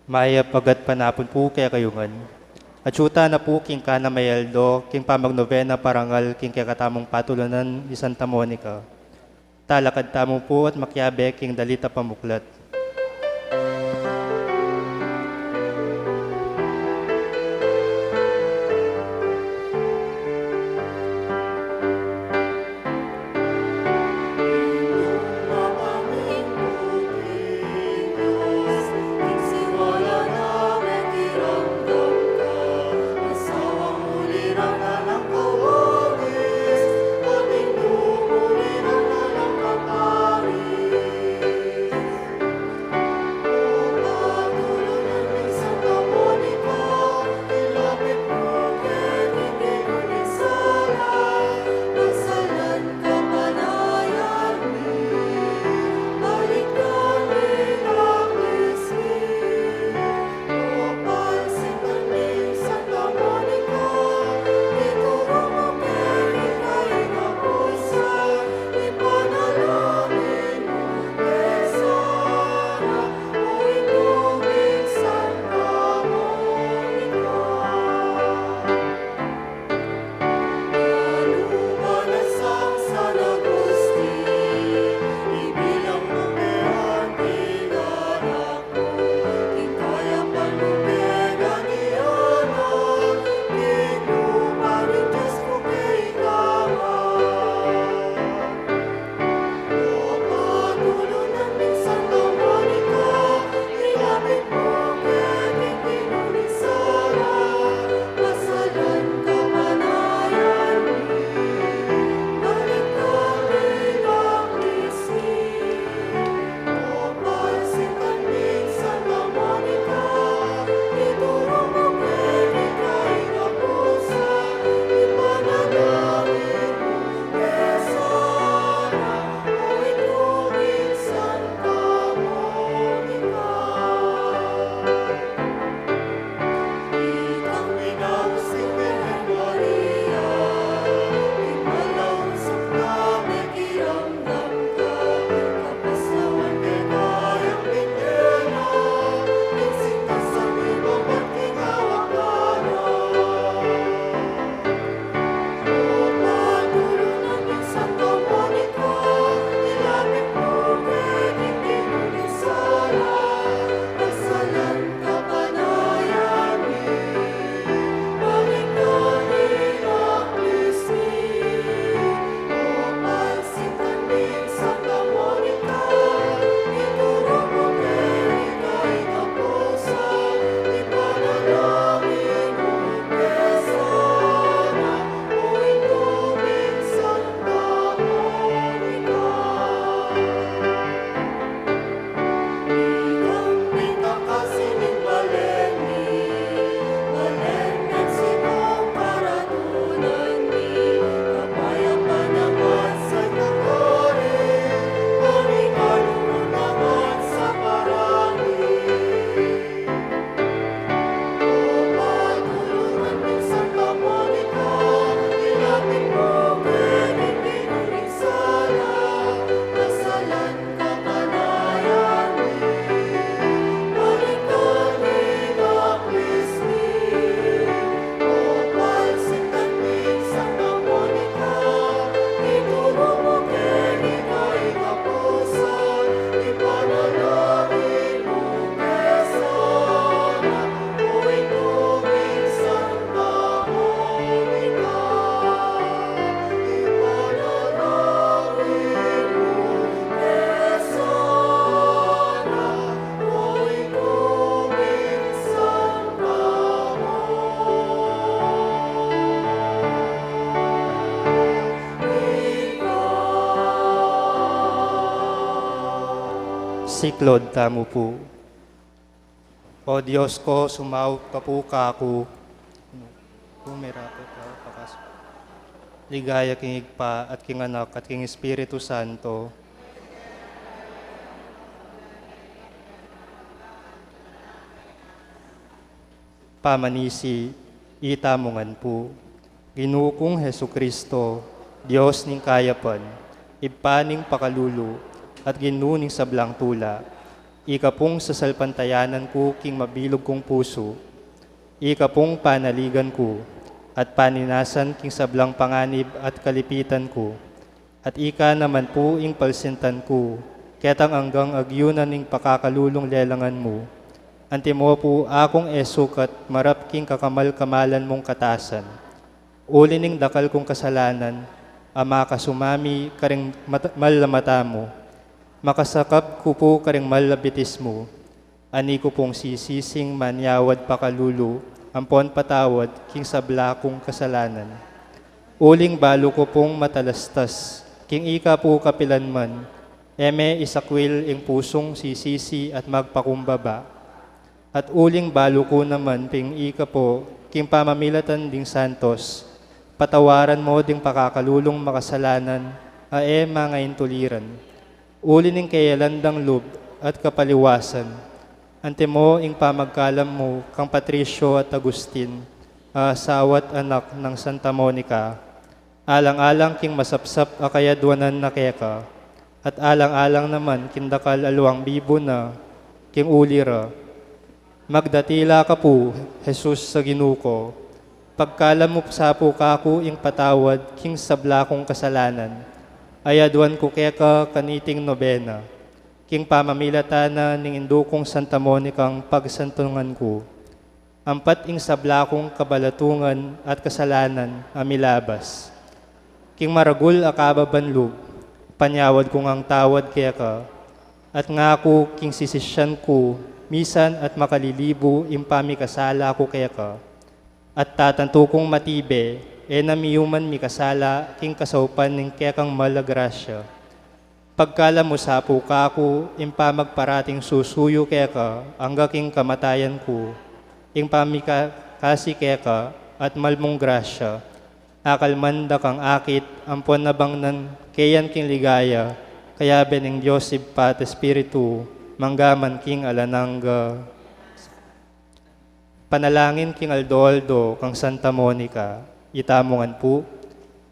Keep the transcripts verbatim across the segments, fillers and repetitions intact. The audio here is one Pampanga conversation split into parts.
Mayap a gatpanapun pu kekayu ngan. Atsu tana pu king kanyan a mayaldo, king pamagnovena parangal king kekatamung patulunan i Santa Monica. Talakad tamu pu at makiabe king dalit a pamuklat. Siklaud tamu pu. O Dios ku, sumaup ka pu kaku. Kumirapit ka, pakas. Ligaya king Ibpa, at king Anak, at king Espiritu Santo. Pamanisi, itamu ngan pu. Ginu kung Jesucristo, Dios ning kayapan, Ibpa ning pakalulu, at Ginu ning sablang tula. Ika pung sasalpantayanan ku king mabilug kung pusu, ika pung panaligan ku, at paninasan king sablang panganib at kalipitan ku, at ika naman pu ing palsintan ku, ketang anggang agyunan ning pakakalulung lelangan mu. Antimo pu akung e sukat marap king kakamal-kamalan mung katasan. Uli ning dakal kung kasalanan, a makasumami karing mata-, mal a mata mu. Makasakap ku pu karing mal a bitis mu. Ani ku pung sisising manyawad pakalulu, ampon patawad king sabla kung kasalanan. Uling balu ku pung matalastas, king ika pu kapilan man, e me isakwil ing pusung sisisi at magpakumbaba. At uling balu ku naman ping ika pu, king pamamilatan ding santos, patawaran mo ding pakakalulung makasalanan, a e mangaintuliran. Uli ning keyalan dang lub at kapaliwasan, antimo ing pamagkalam mu kang Patricio at Agustin, a asawa at anak nang Santa Monica. Alang-alang king masapsap a kayadwanan na keka, at alang-alang naman king dakal a luang bibu na king uli ra. Magdatila ka pu, Jesus a Ginu ku, pagkalam mu sa pu kaku ing patawad king sabla kung kasalanan, a yaduan ku keka kaniting nobena, king pamamilatan na ning indu kung Santa Monicang pagsantungan ku. Ampat ing sabla kung kabalatungan at kasalanan a milabas. King maragul a kababan lub, panyawad ku ngang tawad keka, at ngaku king sisisyan ku, misan at makalilibu ing pamikasala ku keka. At tatantu kung matibe, e na miyuman mikasala king kasaupan ning kekang mal a grasya. Pagkalam mu sa pu kaku ing pamagparating susuyu keka angga king kamatayan ku, ing pamikakasi keka at mal mung grasya, akalman da kang akit ampon nabangnan keyan king ligaya, kayabe ning Dios Ibpa at Espiritu, mangga man king alang angga. Panalangin king aldo-aldo kang Santa Monica. Itamu ngan pu,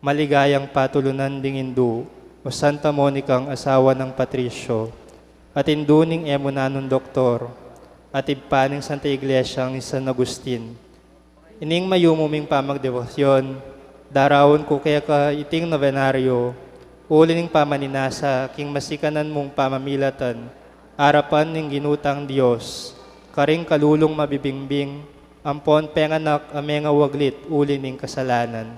maligayang patulunan ding indu, o Santa Monicang asawa nang Patricio, at indu ning e mu nanung doktor, at ibpa ning Santa Iglesiang i San Agustin. Ining mayumu ming pamagdebosyon, daraun ku keka iting nobenaryo, uli ning pamaninasa king masikanan mung pamamilatan, arapan ning Ginu tang Dios, karing kalulung mabibingbing, ampon penganak a mengawaglit uli ning kasalanan.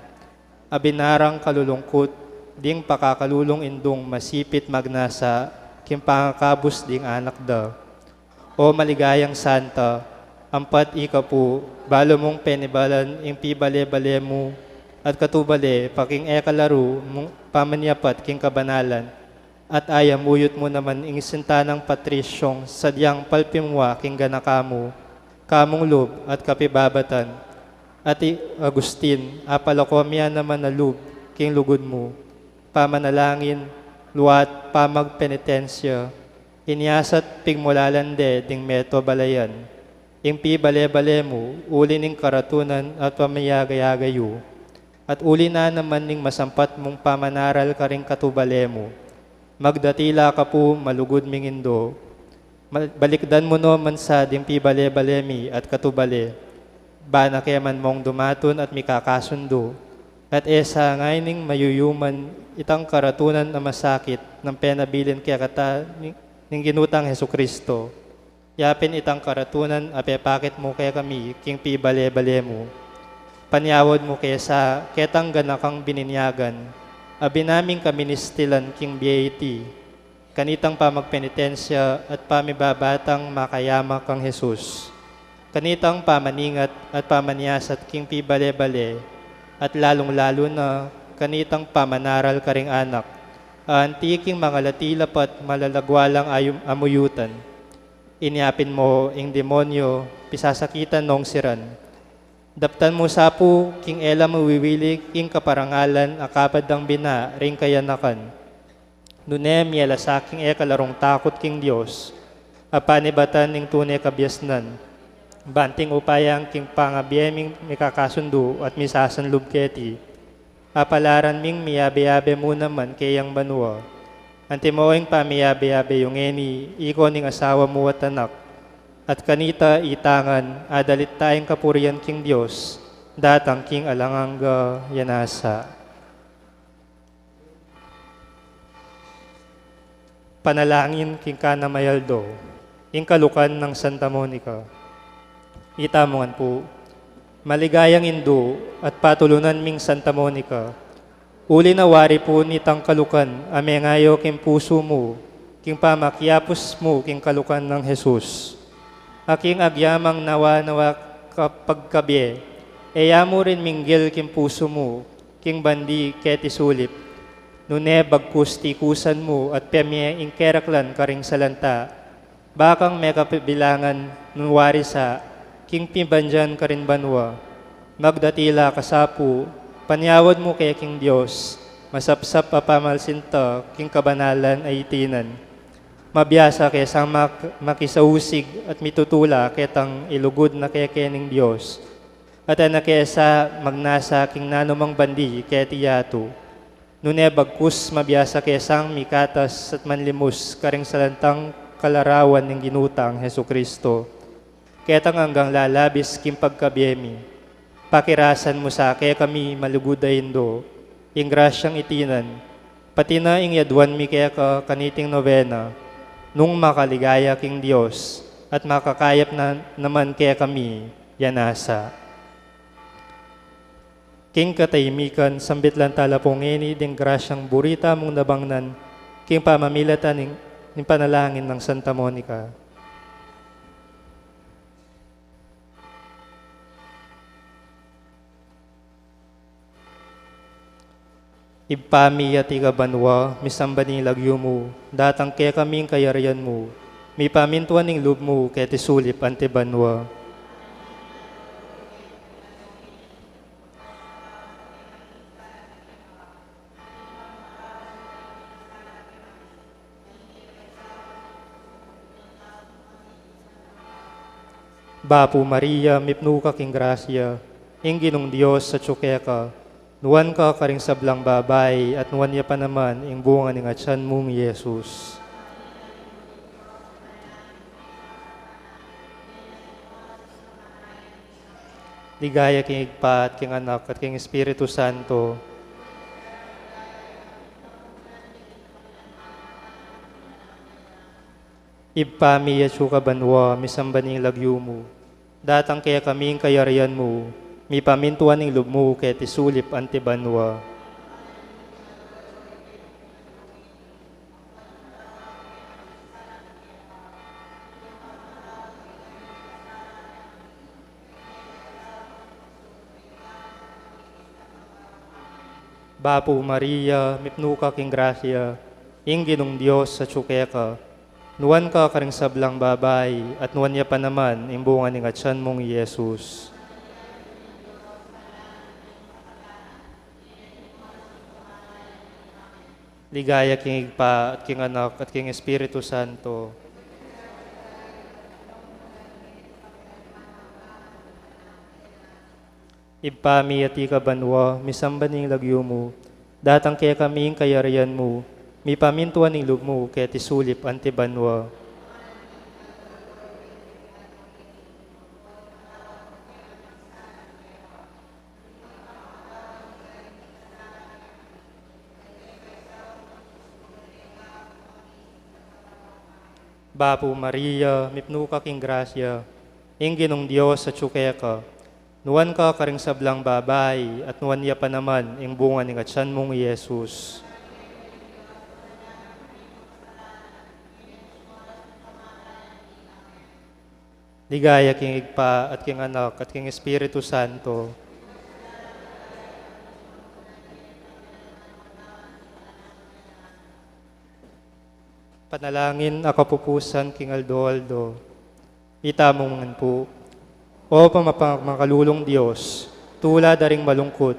Abinarang kalulungkut ding pakakalulung indung masipit magnasa king pangakabus ding anak da. O maligayang santa, ampat ika pu, balu mung penibalan ing pibale-bale mu, at katubale pa king e kalaru mung pamanyapat king kabanalan, at ayamuyut mu naman ing sinta nang Patrisyong sadyang palpimwa king ganaka mu, kamung lub at kapibabatan, at i Agustin, apalakomya naman a lub king lugud mu, pamanalangin, luat, pamagpenitensya, inyasat pigmulalan de ding meto balayan, ing pibale-bale mu, uli ning karatunan at pamiyagayaga yu, at uli na naman ning masampat mung pamanaral karing katubale mu. Magdatila ka pu, malugud ming indu. Ma-, balikdan mu no man sa ding pibale-bale mi at katubale. Bana ke man mong dumatun at mikakasundu. At e sa ngaining mayuyuman itang karatunan a masakit nang penabilin kekata ning, ning Ginu tang Jesucristo. Ya pin itang karatunan a pepakit mu kekami king pibale-bale mu. Panyawad mu ke sa ketang ganakang bininyagan, a binaming kaministilan king bie iti, kanitang pamagpenitensya at pamibabatang makayama kang Jesus, kanitang pamaningat at pamanyasat king pibale-bale, at lalung-lalu na kanitang pamanaral karing anak, a anti king mangalati lapat malalagwa lang ayum-, amuyutan. Inya pin mo ing demonyo, pisasakitan nong siran. Daptan mu sa pu king e la mawiwili king kaparangalan a kapad dang bina ring kayanakan. Nune miela sa king e kalarung takut king Dios, a panibatan ning tune kabiasnan. Banting upayang king pangabie ming mikakasundu at misasanlub keti. Apalaran ming miyabe-yabe mu naman keyang banua. Antimo ing pamiyabe-yabe yu ngeni, ikaw ning asawa mu at anak, at kanita itangan, adalit taya ing kapurian king Dios, datang king alang angga. Yan nasa. Panalangin king Cana Mayaldo, ing kalukan nang Santa Monica. Itamu ngan pu, maligayang indu at patulunan ming Santa Monica, uli na wari pu nitang kalukan a mengayo king pusu mu, king pamakiapus mu king kalukan nang Jesus. A king agyamang nawa-nawa ka pagkabie, e ya mu rin minggil king pusu mu, king bandi keti sulip. Nune bagkus tikusan mu at pemie ing keraklan karing salanta. Ba kang mekabilangan nung wari sa king pibandian karin banua. Magdatila ka sa pu, panyawad mu ke king Dios, masapsap a pamalsinta king kabanalan a itinan. Mabiasa ke sang mak-, makisausig at mitutula ketang ilugud na keke ning Dios. At e na ke sa magnasa king nanumang bandi keti yatu. Nune bagkus mabiasa ke sang mikatas at manlimus karing salantang kalarawan ning Ginu tang Jesucristo. Ketang anggang lalabis king pagkabie mi. Pakirasan mu sa kekami malugud a indu, ing grasyang itinan, pati na ing yaduan mi keka kaniting novena, nung makaligaya king Dios, at makakayap na naman kekami, yan nasa. King katahimikan, sambit lang tala pu ngeni ding grasyang buri tamung nabangnan, king pamamilatan ning, ning panalangin nang Santa Monica. Ibpa mi, atiu ka banua, misamban ya ing lagyu mu, datang kekami ing kayarian mu, mipamintuan ing lub mu keti sulip anti banua. Bapu Maria, mipnu ka king grasya, ing Ginung Dios atyu keka, nuan ka karing sablang babai, at nuan ya pa naman ing bunga ning atyan mung Jesus. Ligaya king Ibpa, at king Anak, at king Espiritu Santo. Ibpa mi, atyu ka banua, misamban ing lagyu mu. Datang kekami ing kayarian mu, mipamintuan ing lub mu keti sulip anti banua. Bapu Maria, mipnu ka king grasya, ing Ginung Dios atyu keka, nuan ka karing sablang babai, at nuan ya pa naman ing bunga ning atyan mung Jesus. Ligaya king Ibpa, at king Anak, at king Espiritu Santo. Ibpa mi, atiu ka banua, misamban ing lagyu mu, datang kekami ing kayarian mu, mipamintuan ing lub mu keti sulip anti banua. Bapu Maria, mipnu ka king grasya, ing Ginung Dios atyu keka, nuan ka karing sablang babai, at nuan ya pa naman ing bunga ning atyan mung Jesus. Ligaya king Ibpa, at king Anak, at king Espiritu Santo. Panalangin a kapupusan king aldo-aldo. Itamu ngan pu. O pamapamakalulung Dios, tula da ring malungkut,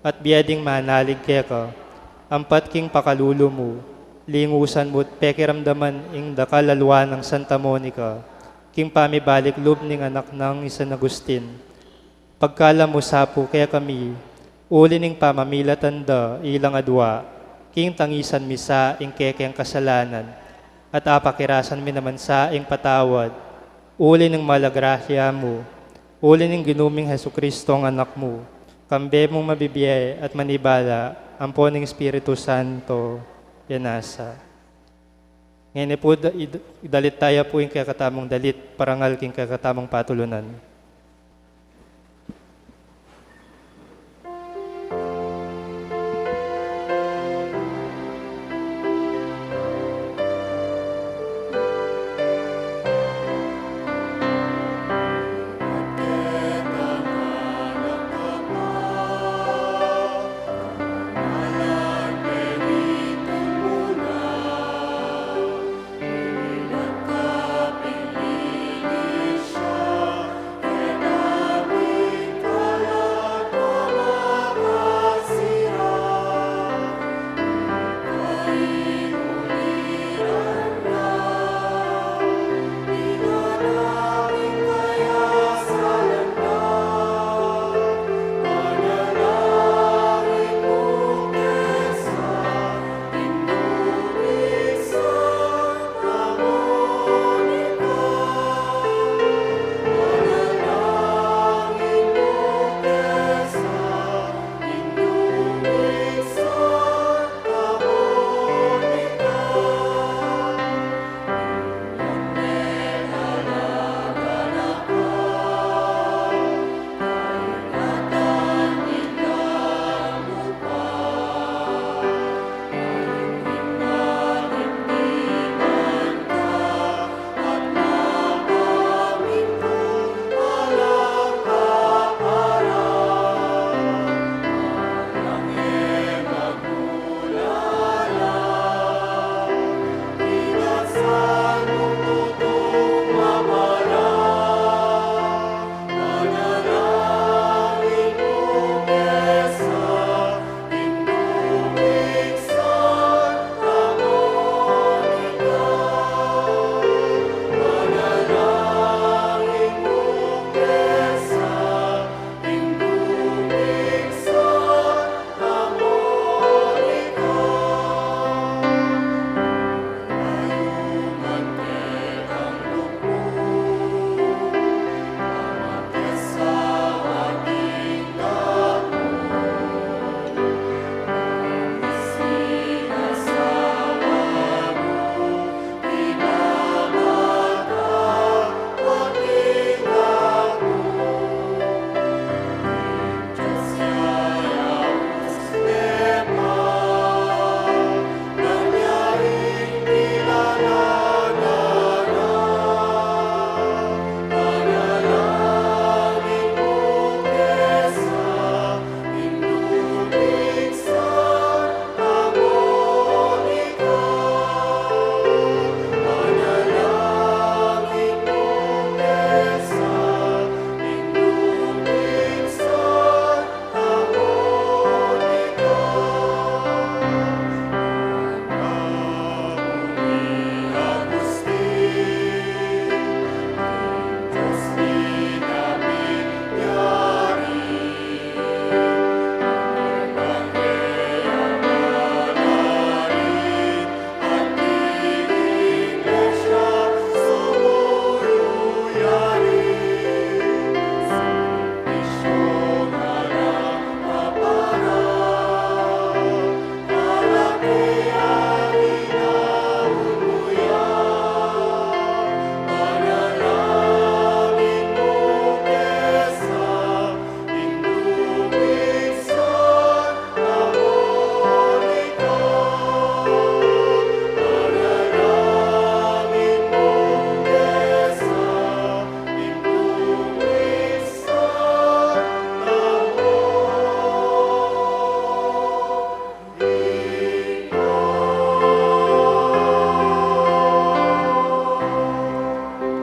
at bie ding manalig keka, ampat king pakalulu mu, lingusan mu't pekiramdaman ing dakal a lua nang Santa Monica, king pamibalik lub ning anak nang i San Agustin. Pagkalam mu sa pu kekami, uli ning pamamilatan da ilang adua, Ing tangisan mi sa ing kekeng kasalanan, at apakirasan mi naman sa ing patawad, uli ning malagrasya mu, uli ning Ginu ming Jesucristo, ang Anak mu, kambe mung mabibie at manibala, ampo ning Espiritu Santo, ya nasa. Ngeni pu, da-, id-, idalit taya pu ing kekatamung dalit, parangal king kekatamung patulunan.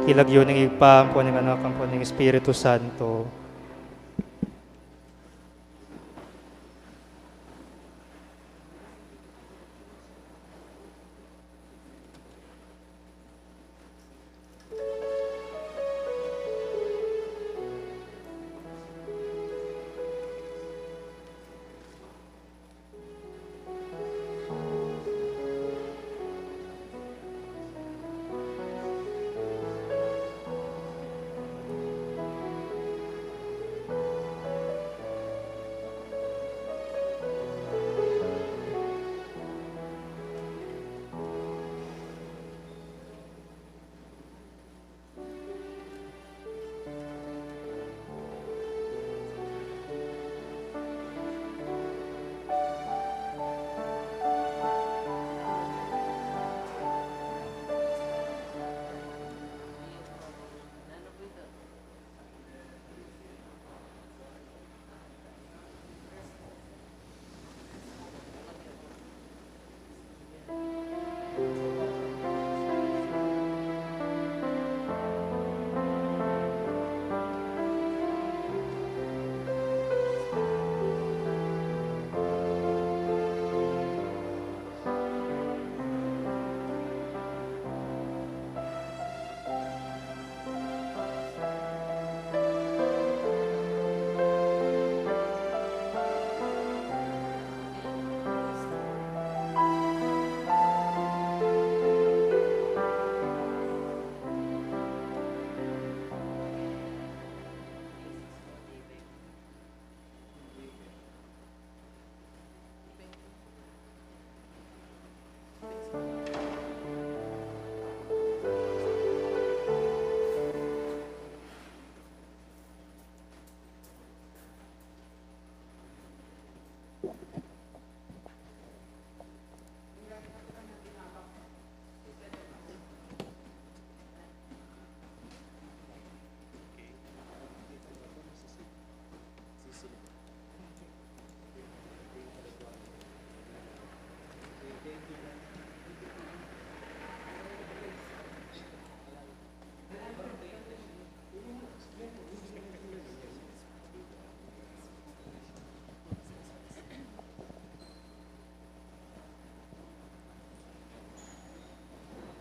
King lagyu ning Ibpa, ampo ning Anak, ampo ning Espiritu Santo.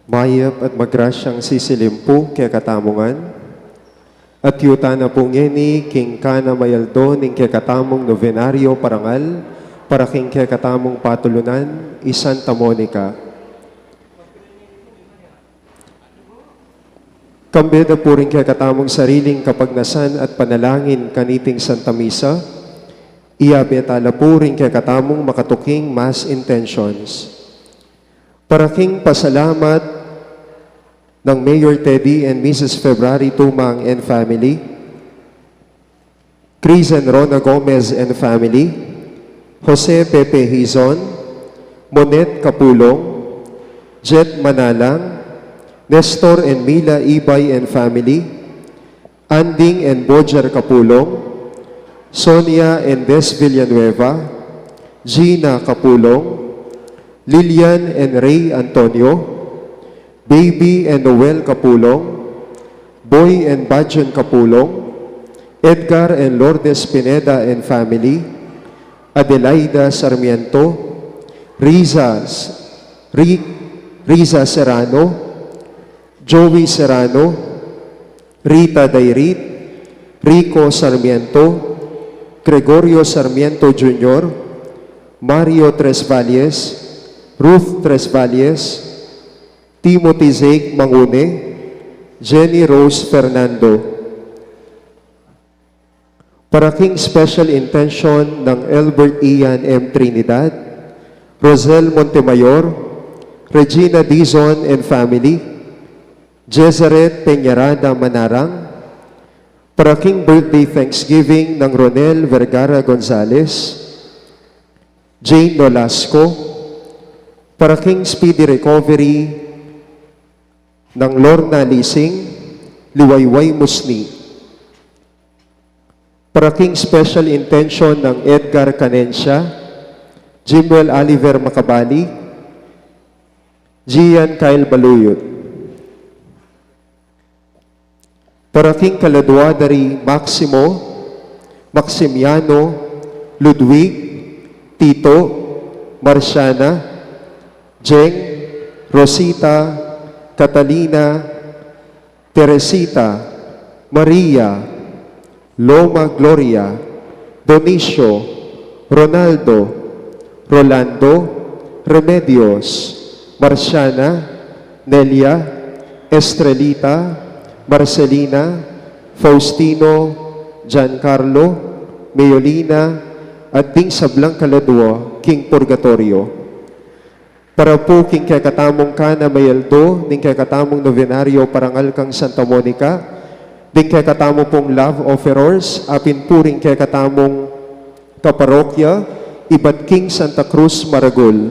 Mayap at magrasyang sisilimpu kekatamu ngan. At yu tana pu ngeni king kanamayaldo ning kekatamung nobenaryo parangal para king kekatamung patulunan, i Santa Monica. Kambe da pu ring kekatamung sariling kapagnasan at panalangin kaniting Santa Misa, iyabe tala pu ring kekatamung makatuking Mass intentions. Para king pasalamat nang Mayor Teddy and Missus February Tumang and family, Chris and Rona Gomez and family, Jose Pepe Hizon, Monet Kapulong, Jet Manalang, Nestor and Mila Ibay and family, Anding and Bojer Kapulong, Sonia and Des Villanueva, Gina Kapulong, Lilian and Ray Antonio, Baby and Noel Kapulong, Boy and Bajon Kapulong, Edgar and Lourdes Pineda and family, Adelaida Sarmiento, Riza, Ri-, Riza Serrano, Joey Serrano, Rita Dairit, Rico Sarmiento, Gregorio Sarmiento Junior, Mario Tresvalles, Ruth Tresvalles, Timothy Zeke Mangune, Jenny Rose Fernando. Para king special intention nang Elbert Ian M. Trinidad, Rosel Montemayor, Regina Dizon and family, Jezaret Peñarada Manarang. Para king birthday thanksgiving nang Ronel Vergara Gonzalez, Jane Nolasco. Para king speedy recovery nang Lorna Lising, Liwayway Musni. Para king special intention nang Edgar Canencia, Jimuel Oliver Macabali, Gian Kyle Baluyot. Para king kaladua da ri Maximo, Maximiano, Ludwig, Tito, Marciana, Jeng, Rosita, Catalina, Teresita, Maria, Loma Gloria, Donicio, Ronaldo, Rolando, Remedios, Marciana, Nelia, Estrelita, Marcelina, Faustino, Giancarlo, Meolina, at ding sablang kaladua king purgatorio. Para pu king kekatamung kanamayaldo ning kekatamung nobenaryo parangal kang Santa Monica, ding kekatamu pung love offerers, apin pu ring kekatamung kaparokya ibat king Santa Cruz Maragul.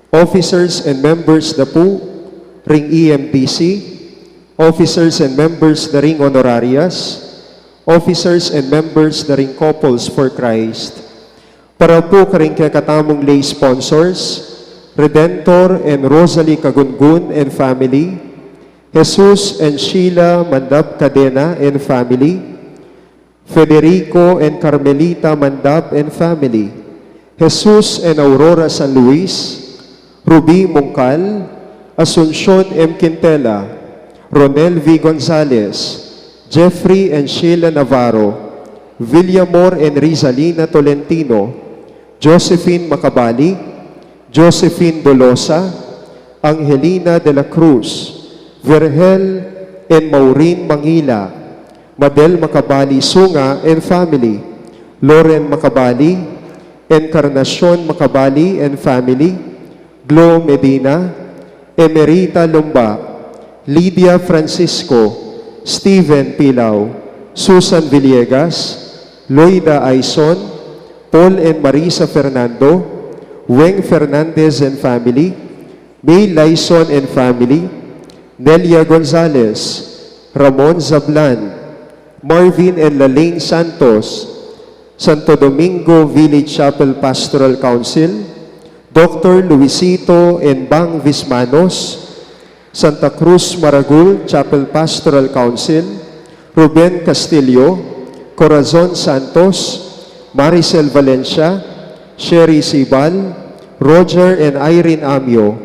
Officers and members da pu ring E M D C, officers and members da ring honorarias, officers and members da ring Couples for Christ. Para pu karing kekatamung lay sponsors, Redentor and Rosalie Cagungun and family, Jesus and Sheila Mandap Cadena and family, Federico and Carmelita Mandap and family, Jesus and Aurora San Luis, Ruby Mungkal, Asuncion M. Quintela, Ronel V. Gonzalez, Jeffrey and Sheila Navarro, Villamor and Rizalina Tolentino, Josephine Macabali, Josephine Dolosa, Angelina de la Cruz, Virgel and Maureen Mangila, Madel Macabali Sunga and family, Loren Macabali, Encarnacion Macabali and family, Glo Medina, Emerita Lumba, Lydia Francisco, Steven Pilau, Susan Villegas, Loida Aison, Paul and Marisa Fernando, Weng Fernandez and family, May Lyson and family, Nelia Gonzalez, Ramon Zablan, Marvin and Lalaine Santos, Santo Domingo Village Chapel Pastoral Council, Doctor Luisito and Bang Vismanos, Santa Cruz Maragul Chapel Pastoral Council, Ruben Castillo, Corazon Santos, Maricel Valencia, Sherry Sibal, Roger and Irene Amio,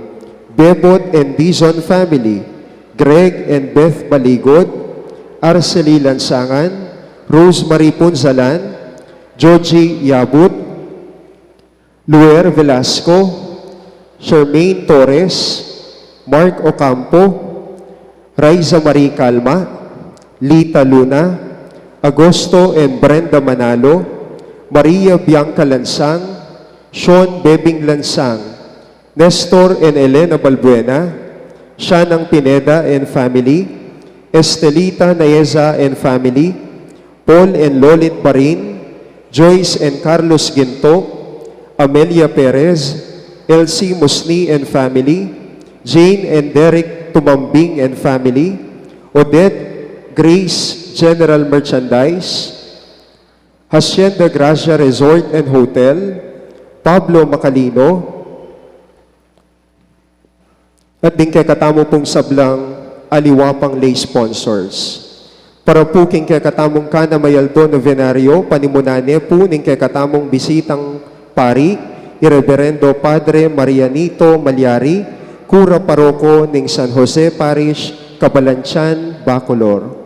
Bebot and Dizon family, Greg and Beth Baligod, Arceli Lansangan, Rosemary Punzalan, Georgie Yabut, Luer Velasco, Charmaine Torres, Mark Ocampo, Raiza Marie Calma, Lita Luna, Agosto and Brenda Manalo, Maria Bianca Lansang, Sean Bebing Lansang, Nestor and Elena Balbuena, Shanang Pineda and family, Estelita Naeza and family, Paul and Lolit Barin, Joyce and Carlos Ginto, Amelia Perez, Elsie Musni and family, Jane and Derek Tumambing and family, Odette, Grace, General Merchandise, Hacienda Gracia Resort and Hotel, Pablo Macalino, at ding kekatamu pung sablang aliwa pang lay sponsors. Para pu king kekatamung kanamayaldo novenario, panimunan ne pu ning kekatamung bisitang pari, i Reverendo Padre Marianito Malyari, Kura Paroko ning San Jose Parish, Cabalantian, Bacolor.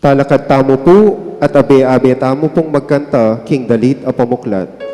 Talakad tamu pu at abe-abe tamu pung magkanta king dalit a pamuklat.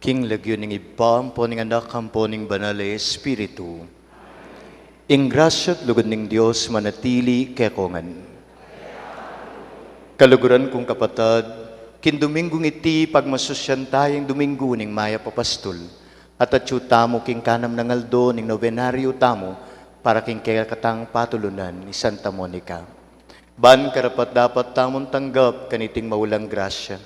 King lagyu ning Ibpa, ampo ning Anak, ampo ning Banal a Espiritu. Ing grasya at lugud ning Dios manatili kekongan. Kaluguran kung kapatad, king Domingung iti pagmasusyan taya ing Domingu ning Mayap a Pastul, at atyu tamu king kanam nang aldo ning nobenaryu tamu para king kekatang patulunan i Santa Monica. Ban karapat-dapat tamung tanggap kaniting maulang grasya,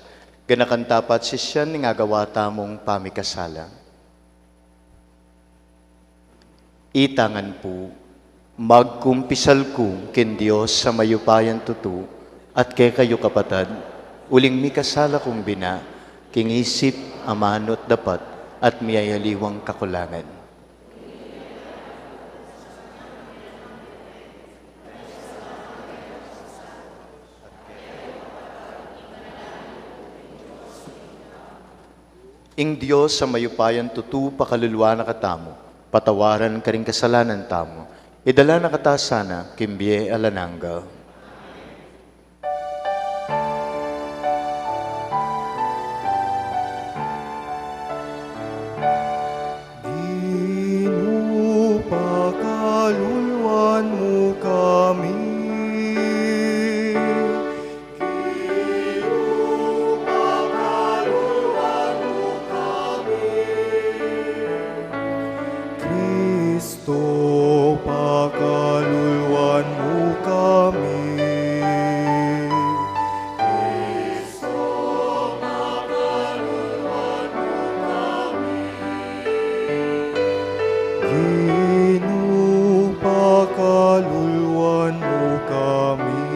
ganakan ta pa at sisian ning agawa tamung pamikasala. Ita ngan pu, magkumpisal ku king Dios a mayupayang tutu, at kekayu kapatad, uling mikasala kung bina, king isip, amanu at dapat, at miyayaliwang kakulangan. Ing Dios a mayupayang tutu pakaluluan na katamu, patawaran karing kasalanan tamu, idala na kata sana king bie alang angga. Ginu, pakaluluan mu kami. Ginu, pakaluluan mu kami. Kristo, pakaluluan mu kami. Kristo, pakaluluan mu kami. Ginu, pakaluluan mu kami.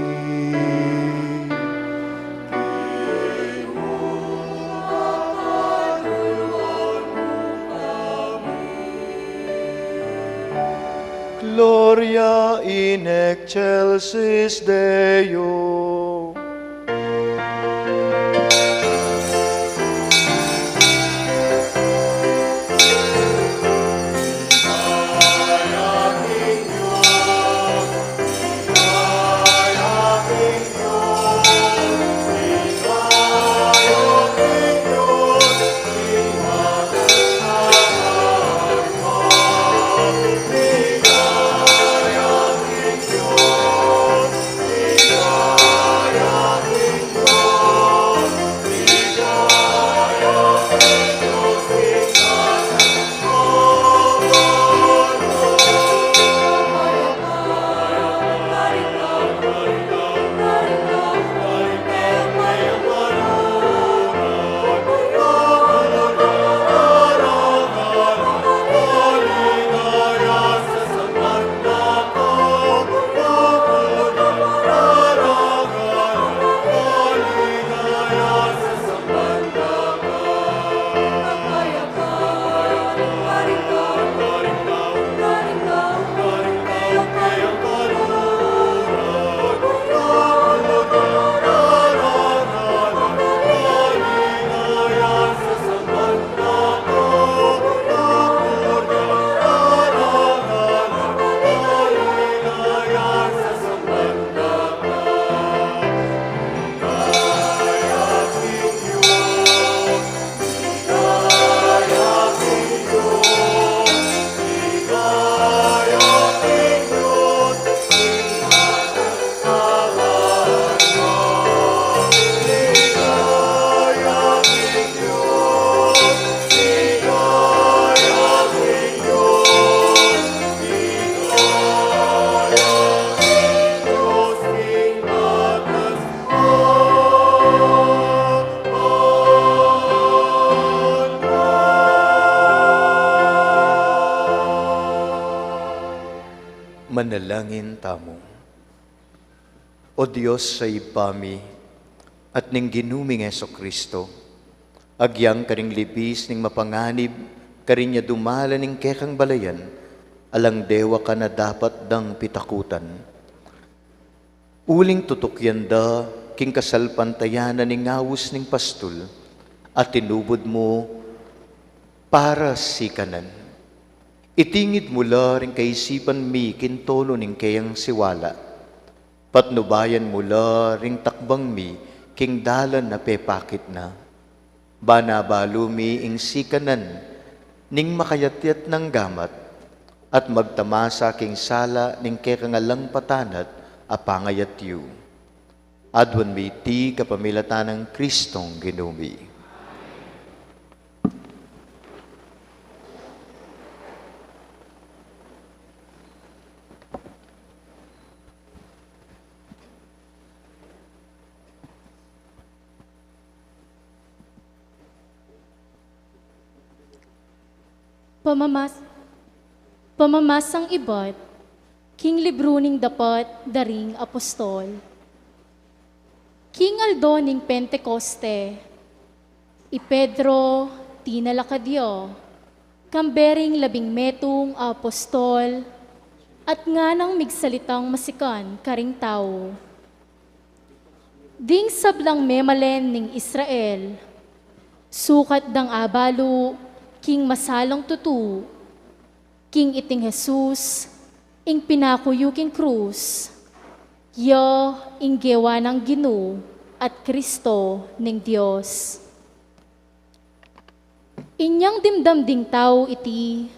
Gloria in excelsis Deo. Manalangin tamu. O Dios a Ibpa mi, at ning Ginu ming Jesucristo, agyang karing libis ning mapanganib, karin ya dumalan ing kekang balayan, alang dewa ka na dapat dang pitakutan. Uling tutukyan da king kasalpantayanan ning aus ning pastul, at tinubud mu para sikanan. Itingid mu la ring kaisipan mi king tonu ning keyang siwala. Patnubayan mu la ring takbang mi king dalan a pepakit na. Bana balu mi ing sikanan ning makayatyat nang gamat, at magtamasa king sala ning kekang alang patanat a pangayatyu. Aduan mi ti kapamilatan nang Kristong Ginu mi. Pamamas-, pamamasang ibat king libru ning dapat da ring apostol. King aldo ning Pentecoste, i Pedro tinalakad ya kambe ring labing metung a apostol, at nganang migsalitang masikan karing tau. Ding sablang memalen ning Israel, sukat dang abalu king masalang tutu king iting Jesus, ing pinaku yu king krus, ya ing gewa nang Ginu at Kristo ning Dios. Inyang dimdam ding tau iti,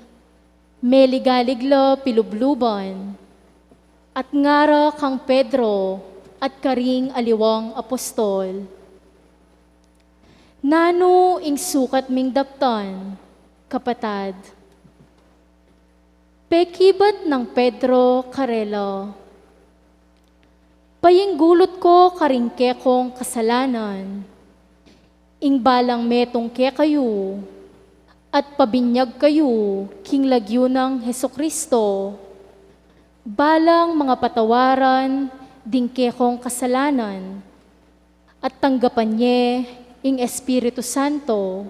meligalig la pilubluban, at ngara kang Pedro at karing aliwang apostol, "Nanu ing sukat ming daptan, kapatad?" Pekibat nang Pedro karela, "Payinggulut ko karing kekong kasalanan, ing balang metung kekayu, at pabinyag kayu king lagyu nang Jesucristo, balang mangapatawaran ding kekong kasalanan, at tanggapan ye ing Espiritu Santo,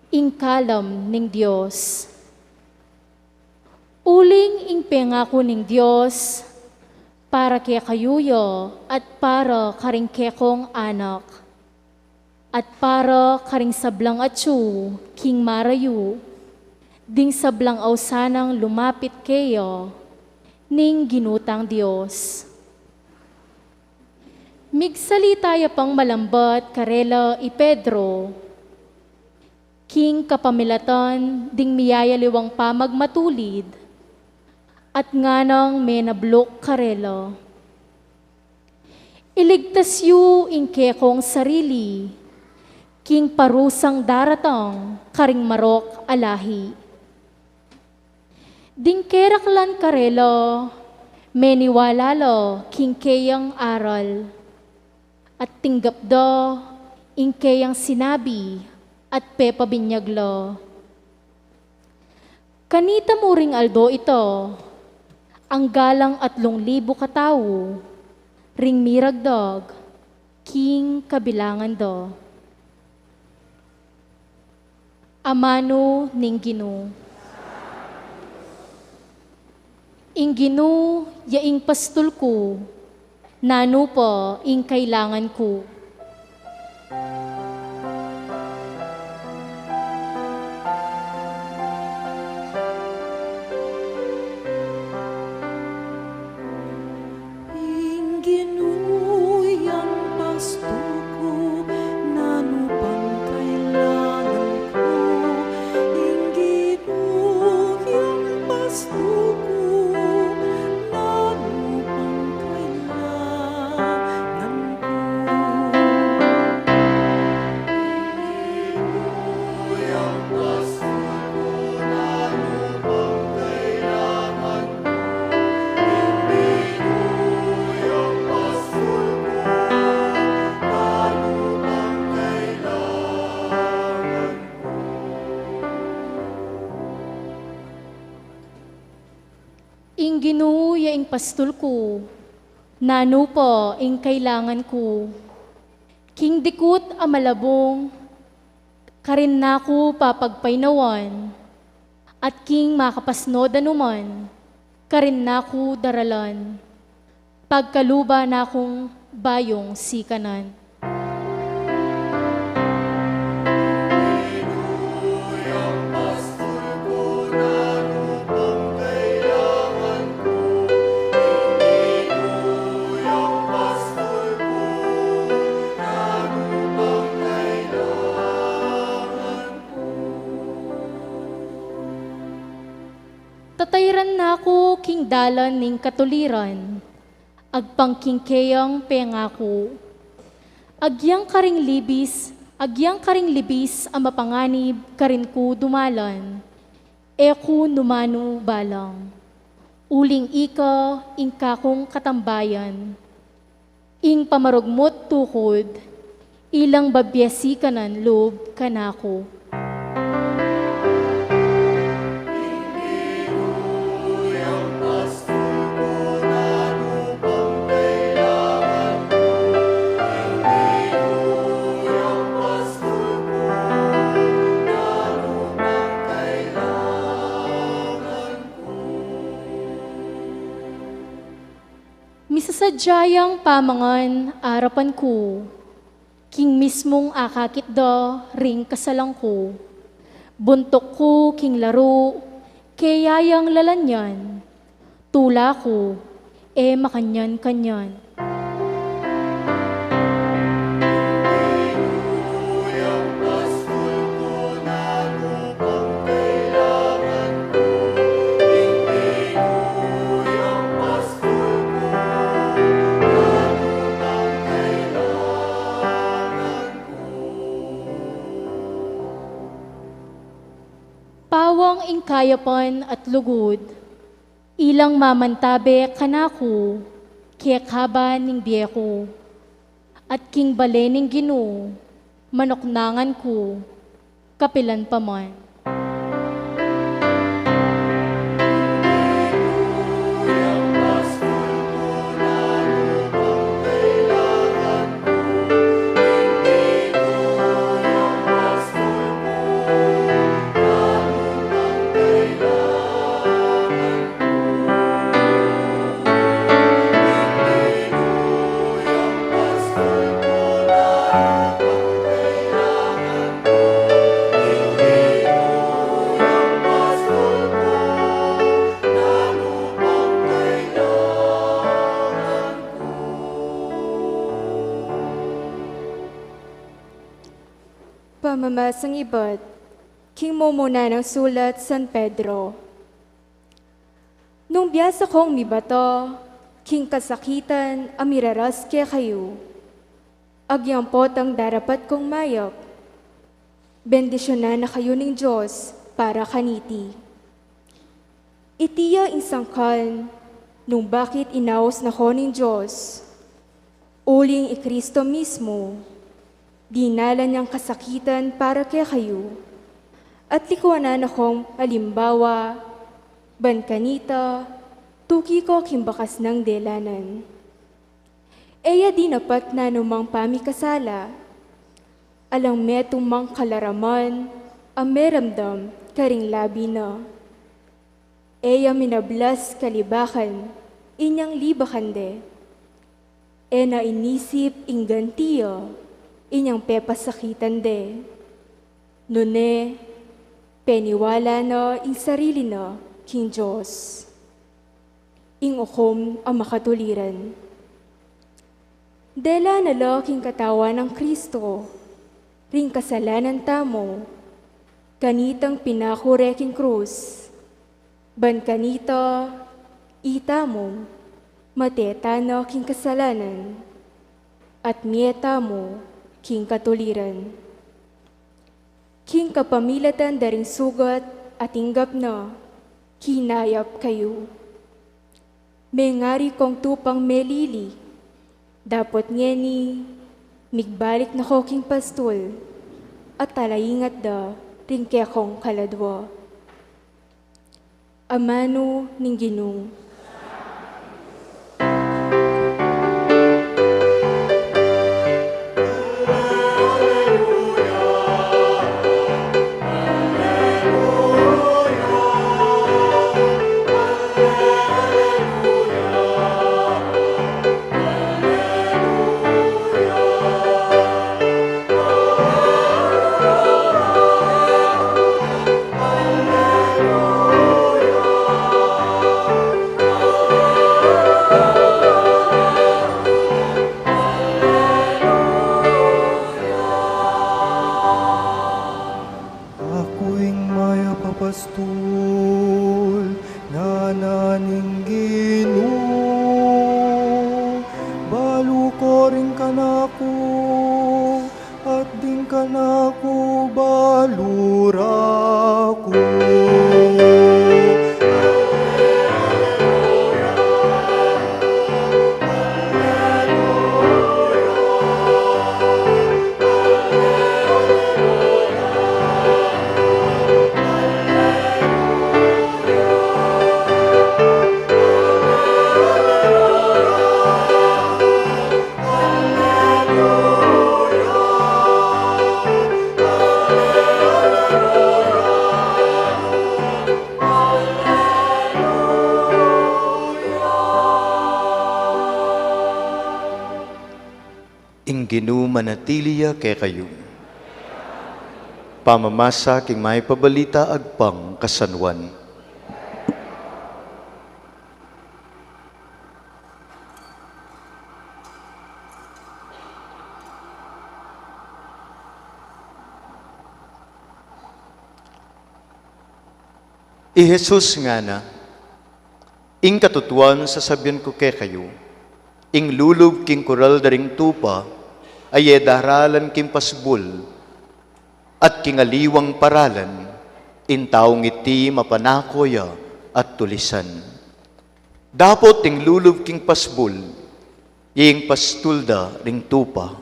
ing kalam ning Dios." Uling ing pengaku ning Dios para kekayu ya at para karing kekong anak, at para karing sablang atyu king marayu, ding sablang ausan nang lumapit keya ning Ginu tang Dios. Migsalita ya pang malambat karela i Pedro king kapamilatan ding miyayaliwang pamagmatulid, at nganang menabluk karela, "Iligtas yu ing kekong sarili king parusang daratang karing marok a lahi." Ding keraklan karela meniwala la king keyang aral, at tinggap da ing keyang sinabi, at pepabinyag la. Kanita mu ring aldo ita, angga lang atlung libu katau ring miragdag king kabilangan da. Amanu ning Ginu. Ing Ginu ya ing pastul ku, nanu pa ing kailangan ku? Ing Ginu yang pastul ku, nanu pang kailangan ku? Ing Ginu yang pastul ku, nanu pang kailangan ku? Ing Ginu ya ing pastul ku, nanu pa ing kailangan ku? King dikut a malabung, karin na ku papagpainawan, at king makapasnud a numan, karin na ku daralan, pagkaluba na kung bayung sikanan. Aku king dalan ning katuliran, agpang king keyang pengaku. Agyang karing libis, agyang karing libis a mapanganib karin ku dumalan, e ku numanu balang. Uling ika ing kakung katambayan. Ing pamarugmut tukud, ilang babiasi kanan lub kanaku. Misasadya yang pamangan arapan ku, king mismung akakit da ring kasalan ku. Buntuk ku king laru, keya yang lalanyan. Tula ku, e makanyan-kanyan. Pawang ing kayapan at lugud, ilang mamantabe kanaku, kekaba ning bie ku, at king bale ning Ginu, manuknangan ku, kapilan pa man. Pamamasang ibat king mumuna nang sulat San Pedro. Nung biasa kong mibata king kasakitan a miraras kekayu, agyang potang darapat kong mayap, bendisyunan na kayu ning Dios para kaniti. Iti ya ing sangkan nung bakit inaus na ko ning Dios. Uling i Kristo mismu, dinalan yang kasakitan para kekayu, at likuanan na kong alimbawa, ban kanita, tuki ko king bakas nang delanan. E ya dinapat nanumang pamikasala, alang metung mang kalaraman a meramdam karing labi na. E ya minablas kalibakan inyang libakan de. E na inisip ing ganti ya inyang pepasakitan de. Nune, peniwala na ing sarili na king Dios, ing ukum a makatuliran. Dela na la king katawan nang Kristo ring kasalanan tamu, kanitang pinaku re king krus, ban kanita, itamu, mate tana king kasalanan, at mie tamu king katuliran. King kapamilatan da ring sugat a tinggap na, kinayap kayu. Mengari kong tupang melili, dapot ngeni, migbalik na ko king pastul, at talaingat da ring kekong kaladua. Amanu ning Ginu. Aku, at ding kanaku balu ra ku. Ing Ginu manatili ya kekayu. Pamamasa king Mayap a Balita agpang kang San Juan. I Jesus ngana, ing katutuan sasabian ku kekayu, ing lulub king kural da ring tupa, aye daralan king pasbul, at king aliwang paralan, ing taung iti mapanako ya at tulisan. Dapot ing lulub king pasbul, ya ing pastul da ring tupa.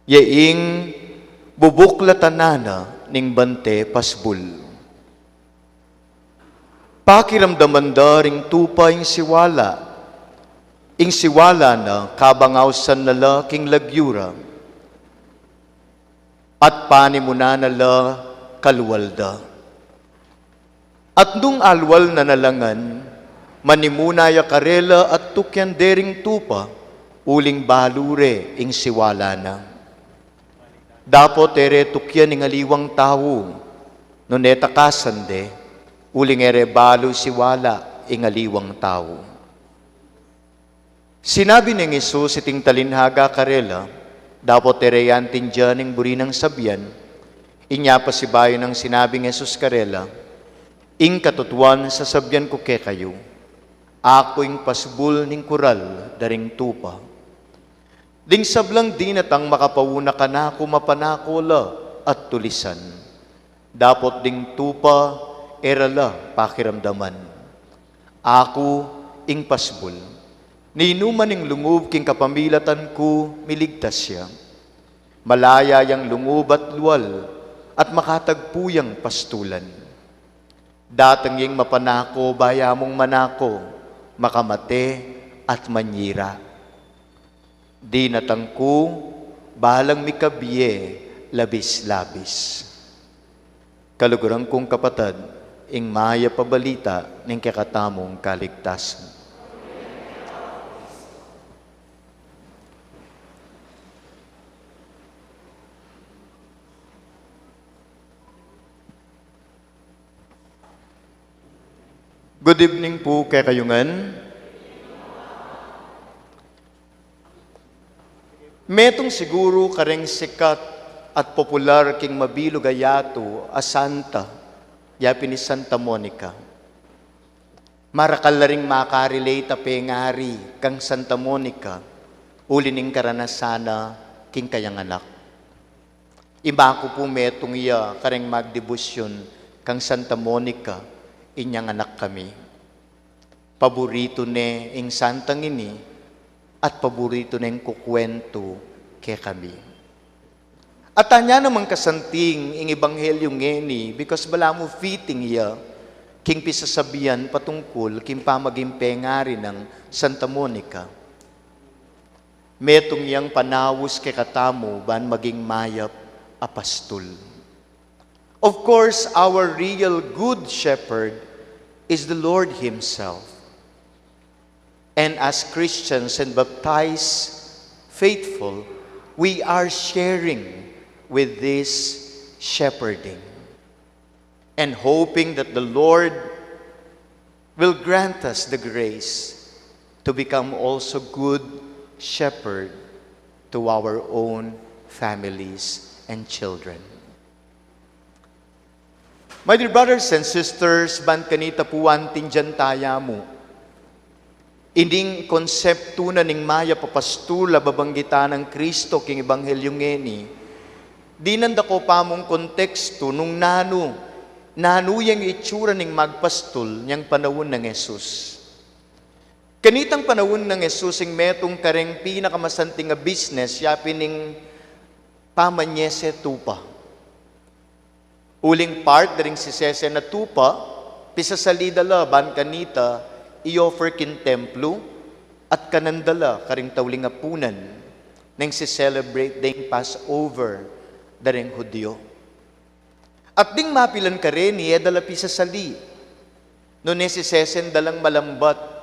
Ya ing bubuklatan na ning bante pasbul. Pakiramdaman da ring tupa ing siwala. Ing siwala na kabang ausan na la king lagyu ra. At panimunan na la kalwal da. At nung alwal na na la ngan, manimuna ya karela at tukyan de ring tupa, uling balu re ing siwala na. Dapot e re tukyan ing aliwang tau, nune takasan de, uling e re balu siwala ing aliwang tau. Sinabi neng Jesus iting talinghaga karela, dapot e re ya aintindian ing buri nang sabian, inya pasibayu nang sinabing Jesus karela, ing katutuan sasabian ku kekayu, aku ing pasbul ning kural da ring tupa. Ding sablang dinatang makapauna kanaku mapanako la at tulisan. Dapot ding tupa e ra la pakiramdaman. Aku ing pasbul. Ninuman ing lungub king kapamilatan ku miligtas ya. Malaya yang lungub at lual at makatagpu yang pastulan. Datang ing mapanako, bayu mung manako, makamate at manyira. Dinatang ku balang mikabie labis-labis. Kaluguran kung kapatad, ing mayap a balita ning kekatamung kaligtasan. Good evening pu kekayu ngan. Metung siguru kareng sikat at popular king mabilug a yatu a santa, ya pin i Santa Monica. Marakal la ring maka-relate a pengari kang Santa Monica, uli ning karanasan na king kayang anak. Imaku pu metung ya kareng magdebosyun kang Santa Monica, inyang anak kami. Paburitu ne ing santang ini, at paburitu neng kukuwentu kekami. At anya namang kasanting ing ebanghelyu ngeni, because balamu fitting ya king pisasabian patungkul king pamaging pengari nang Santa Monica. Metung yang panaus kekatamu ban maging mayap a pastul. Of course, our real good shepherd is the Lord Himself. And as Christians and baptized faithful, we are sharing with this shepherding and hoping that the Lord will grant us the grace to become also good shepherd to our own families and children. My dear brothers and sisters, ban kanita pu aintindian taya mu, Ining konseptu na ning mayap a pastul a babanggitan nang Kristo king Ebanghelyo ngeni, dinan da ko pamung kontekstu nung nanu, nanu yang itsura ning magpastul neng panaun nang Jesus. Kanitang panaun nang Jesus, ing metung kareng pinakamasanting a business, ya pin ing pamanyese tupa. Uling part da ring sisese na tupa, pisasali da la ban kanita i-offer king templu, at kanan da la karing tauling apunan, neng si-celebrate deng Passover da ring Hudio. At ding mapilan kareni, e da la pisasali, nune sisesen da lang malambat.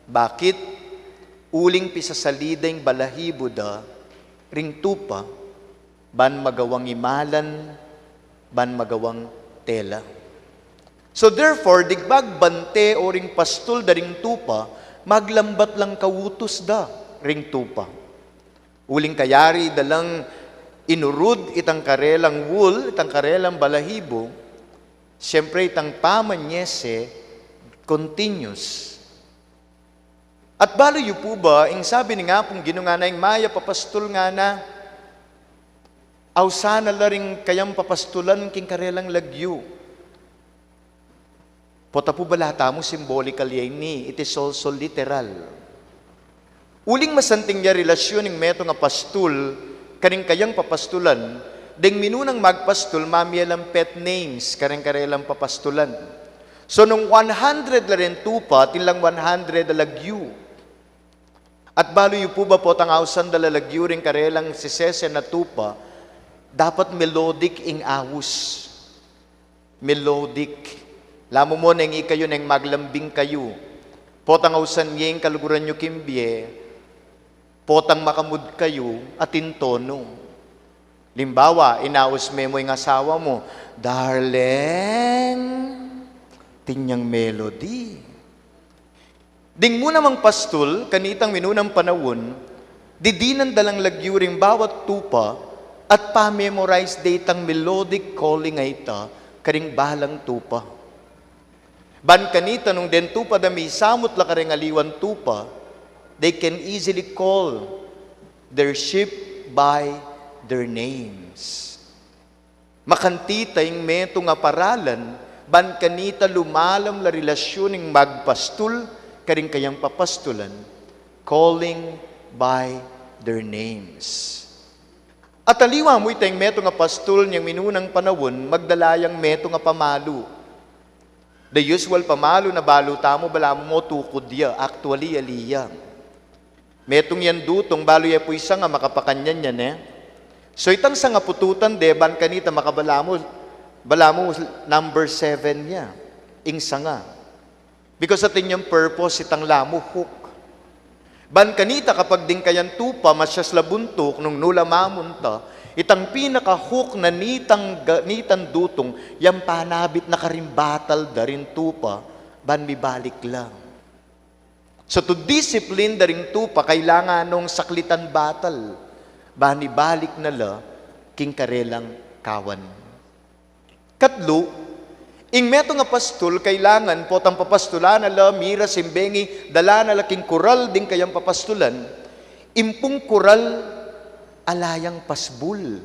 Bakit? Uling pisasali da ing balahibu da ring tupa, ban magawang imalan, ban magawang tela. So therefore, ding magbante o ring pastul da ring tupa, maglambat lang kautus da ring tupa. Uling kayari da lang inurud itang karelang wool, itang karelang balahibu, siyempre itang pamanyese continuous. At balu yu pu ba, ing sabi ning Apung Ginu ngana, ing mayap a pastul ngana, ausan na la ring kayang papastulan king karelang lagyu. Pota pu ba la tamu symbolical ya ini, it is also literal. Uling masanting ya relasyun ning metung a pastul karing kayang papastulan, deng minunang magpastul mamie lang pet names kareng karelang papastulan. So nung one hundred la ring tupa, atin lang one hundred a lagyu. At balu yu pu ba potang ausan da la lagyu ring karelang sisese na tupa, dapat melodic ing aus. Melodic. Lamu mo neng ikayu neng maglambing kayu, potang ausan ye ing kaluguran yu king bie, potang makamud kayu, atin tonu. Limbawa, inaus me mu ing asawa mu, "Darling," atin yang melody. Ding mu namang pastul, kanitang minunang panaun, didinan da lang lagyu ring bawat tupa, at pa-memorize de itang melodic calling a ita karing balang tupa. Ban kanita nung deng tupa da misamut la karing aliwang tupa, they can easily call their sheep by their names. Makanti ta ing metung a paralan, ban kanita lumalam la relasyun ning magpastul karing kayang papastulan, calling by their names. At aliwa mu ita, ing metung a pastul neng minunang panaun, magdala yang metung a pamalu. The usual pamalu na balu tamu, balamu mo tukud ya, actually ali ya. Metung yang dutung, balu ye pu ing sanga makapakanyan yan e. So itang sanga pututan de, ban kanita makabalamu, balamu number seven ya, ing sanga. Because atin yang purpose itang lamu, hook. Ban kanita kapag ding kayang tupa, masyas la buntuk, nung nu la mamunta, itang pinaka-hook na nitang ga-, nitang dutung, yang panabit na karing batal da ring tupa, ban mibalik la. So to discipline da ring tupa, kailangan nung saklitan batal, ban ibalik na la king karelang kawan. Katlu, ing metung a pastul, kailangan potang papastulan na la, miras ing bengi, dala na la king kural ding kayang papastulan, ing pung kural ala yang pasbul.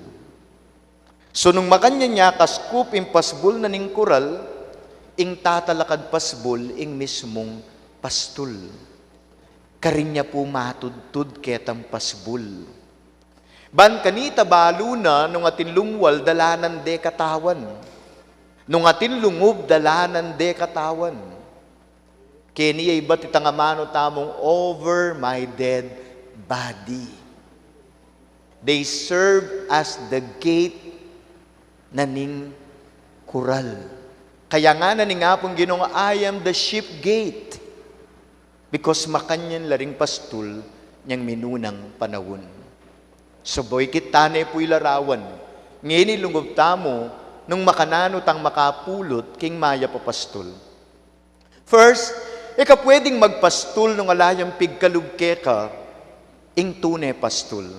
So nung makanyan ya kaskup ing pasbul na ning kural, ing tatalakad pasbul ing mismung pastul. Karin ya pu matudtud ketang pasbul. Ban kanita balu na nung atin lungwal dalanan de katawan. Nung atin lungub dalanan de katawan. Keni ya ibat itang amanu tamung over my dead body. They serve as the gate na ning kural. Kaya ngana ning Apung Ginu, "I am the sheep gate." Because makanyan la ring pastul neng minunang panaun. Subay kit tane pu ilarawan ngeni lungub tamu nung makananu tang makapulut king mayap a pastul. First, e ka pwedeng magpastul nung ala yang pigkalub keka, ing tune pastul,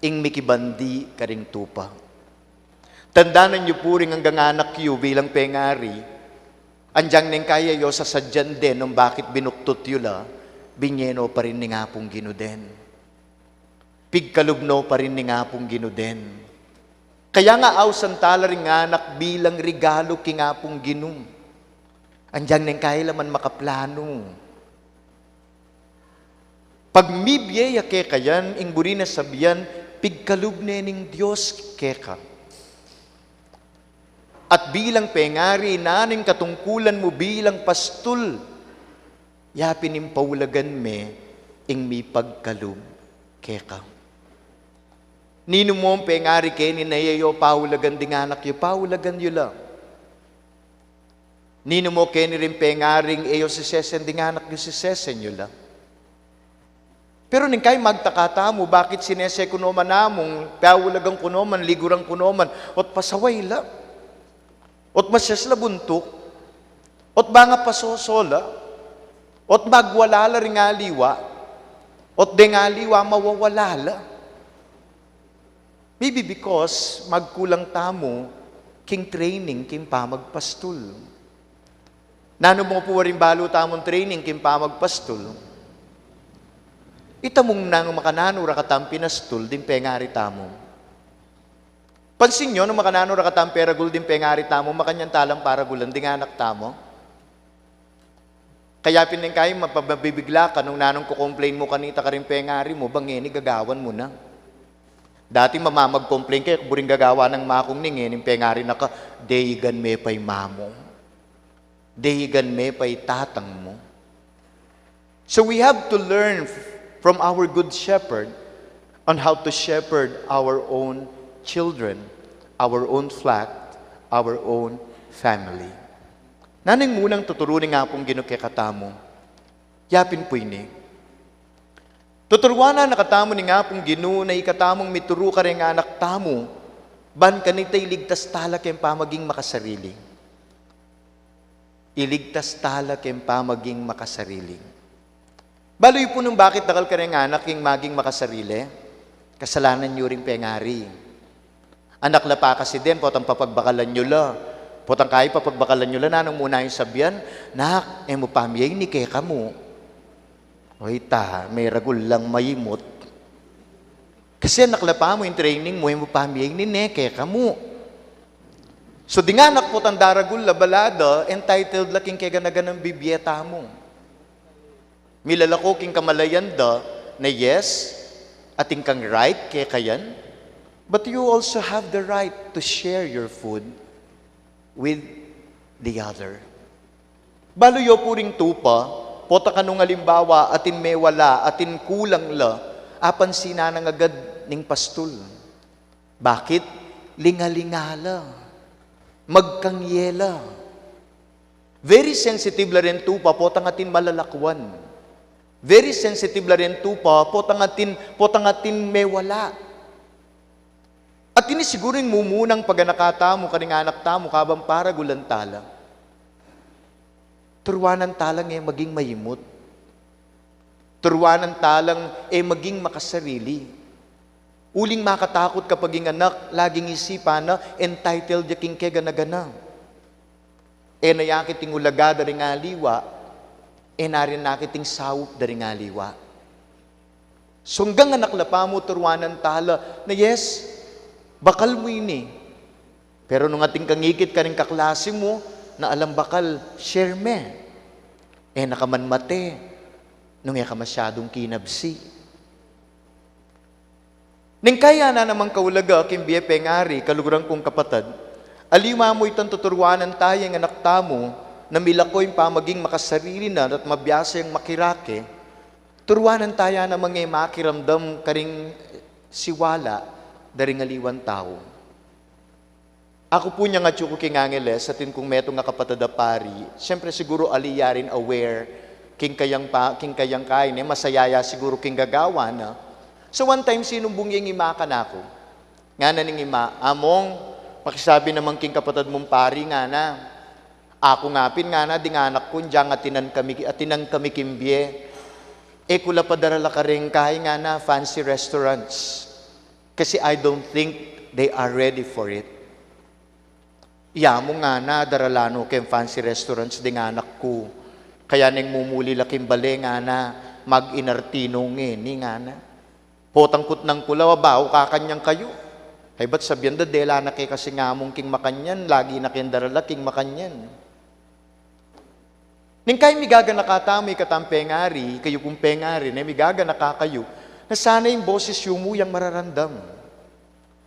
ing mikibandi karing tupa. Tandanan yu pu ring anggang anak yu bilang pengari, anyang neng kaya yu sasadyan de nung bakit binuktut yu la, Binye no pa rin ning Apung Ginu den. Pigkalub no pa rin ning Apung Ginu den. Kaya nga ausan tala ring anak bilang regalu king Apung Ginu. Anyang neng kailaman makaplanu. Pag mibie ya keka yan, ing buri na sabian, pigkalub ne ning Dios keka. At bilang pengari, nanu ing katungkulan mu bilang pastul, ya pin ing paulagan me ing mipagkalub keka. Ninu mo pengari keni na e yo paulagan ding anak yu, paulagan yu la. Ninu mo keni ring pengaring e yo sisesen ding anak yu, sisesen yu la. Pero ning kai magtaka tamu, bakit sinese ku no man namung, paulagan ku no man, liguran ku no man, ot pasaway la, ot masias la buntuk, ot banga pasoso la, ot magwala la ring aliwa, ot deng aliwa mawawala la. Maybe because magkulang tamu king training king pamagpastul. Nanu mo pu waring balu tamung training king pamagpastul? Ita mung nanu makananu ra katang pinastul ding pengari tamu. Pansin yu, nung makananu ra katang peragul ding pengari tamu, makanyan talang paragulan ding anak tamu. Kaya pin ning kai, mapabibigla ka nung nanung kukomplain mu kanita karing pengari mu, bang ngeni gagawan mu na. Dati mamamag-complain ka, buring gagawan nang makung ni, ngeni pengari na ka, deigan me pay mamu. Deigan me pay tatang mu. So we have to learn f-, from our good shepherd on how to shepherd our own children, our own flock, our own family. Nanu ing munang tuturu ning Apung Ginu kekatamu? Ya pin pu ini. Tuturuan na katamu ning Apung Ginu na ikatamung mituru kareng anak tamu, ban kanita iligtas tala keng pamaging makasarili. Iligtas tala keng pamaging makasarili. Balu yu pu nung bakit dakal kareng anak ing maging makasarili? Kasalanan yu ring pengari. Anak la pa kasi den, potang papagbakalan yu la. Potang kai papagbakalan yu la, nanung muna yung sabian, "Nak, e mu pamie ini kekamu." Oy ta, meragul lang maimut. Kasi anak la pa mu, in training mu, e mu pamie ini ne kekamu. So, ding anak potang daragul la bala da, entitled la king kegana-ganang bibie tamu. Milalako king kamalayan da na yes, atin kang right keka yan, but you also have the right to share your food with the other. Balu yu pu ring tupa, potang kanung alimbawa, atin mewala, atin kulang la, apansinan na agad ning pastul. Bakit? Lingalinga la. Magkangye la. Very sensitive la ring tupa, potang atin malalakwan. Very sensitive la ring tupa, potang atin, potang atin mewala. At ini siguru ing mumunang paganaka tamu karing anak tamu kabang paragulan tala. Turuanan talang e maging maimut. Turuanan talang e maging makasarili. Uling makatakut kapag ing anak, laging isipan na, entitled ya king kegana-gana. E na ya kiting ulaga da ring aliwa, e na rin na kiting saup da ring aliwa. Sunggang anak la pa mu turuanan tala na, yes, bakal mu ini. Pero nung atin kang ikit karing kaklasi mu, na alang bakal, share me. E na ka man mate, nung e ka masyadung kinabsi. Ning kaya na namang kaulaga, king bie pengari, kaluguran kung kapatad, aliwa mu itang tuturuanan taya ing anak tamu, na milako ing pamaging makasarili na at mabiasa yang makirake, turuanan taya namang e makiramdam karing siwala da ring aliwang tau. Aku pu nyang atyu ku king Angeles, atin kung metung a kapatad a pari, siyempre siguru ali ya rin aware king kayang pa, king kayang kain, e, masaya ya siguru king gagawan na. So one time, sinumbung ya ing ima kanaku. Ngana ning ima, "Among, pakisabi naman king kapatad mung pari," ngana. "Aku nga pin," ngana, "ding anak ku, dyang atinan kami, atinan kami king bie. E ku la pa darala kareng kai," ngana, "fancy restaurants. Kasi I don't think they are ready for it." "Iya mu," ngana, "darala no keng fancy restaurants ding anak ku. Kaya neng mumuli la king bale," ngana, Mag-inartino ngeni ngana. Potang kutnan ku la, "Wa, bau kakanyan kayu." Kaybat sabian da, "Dela na ke kasi ngamung king makanyan, lagi na keng darala king makanyan." Neng kaya migaganaka tamu, ikatang pengari, kayu pung pengari, neng migaganaka kayu, na sana ing boses yu mu yang mararamdam.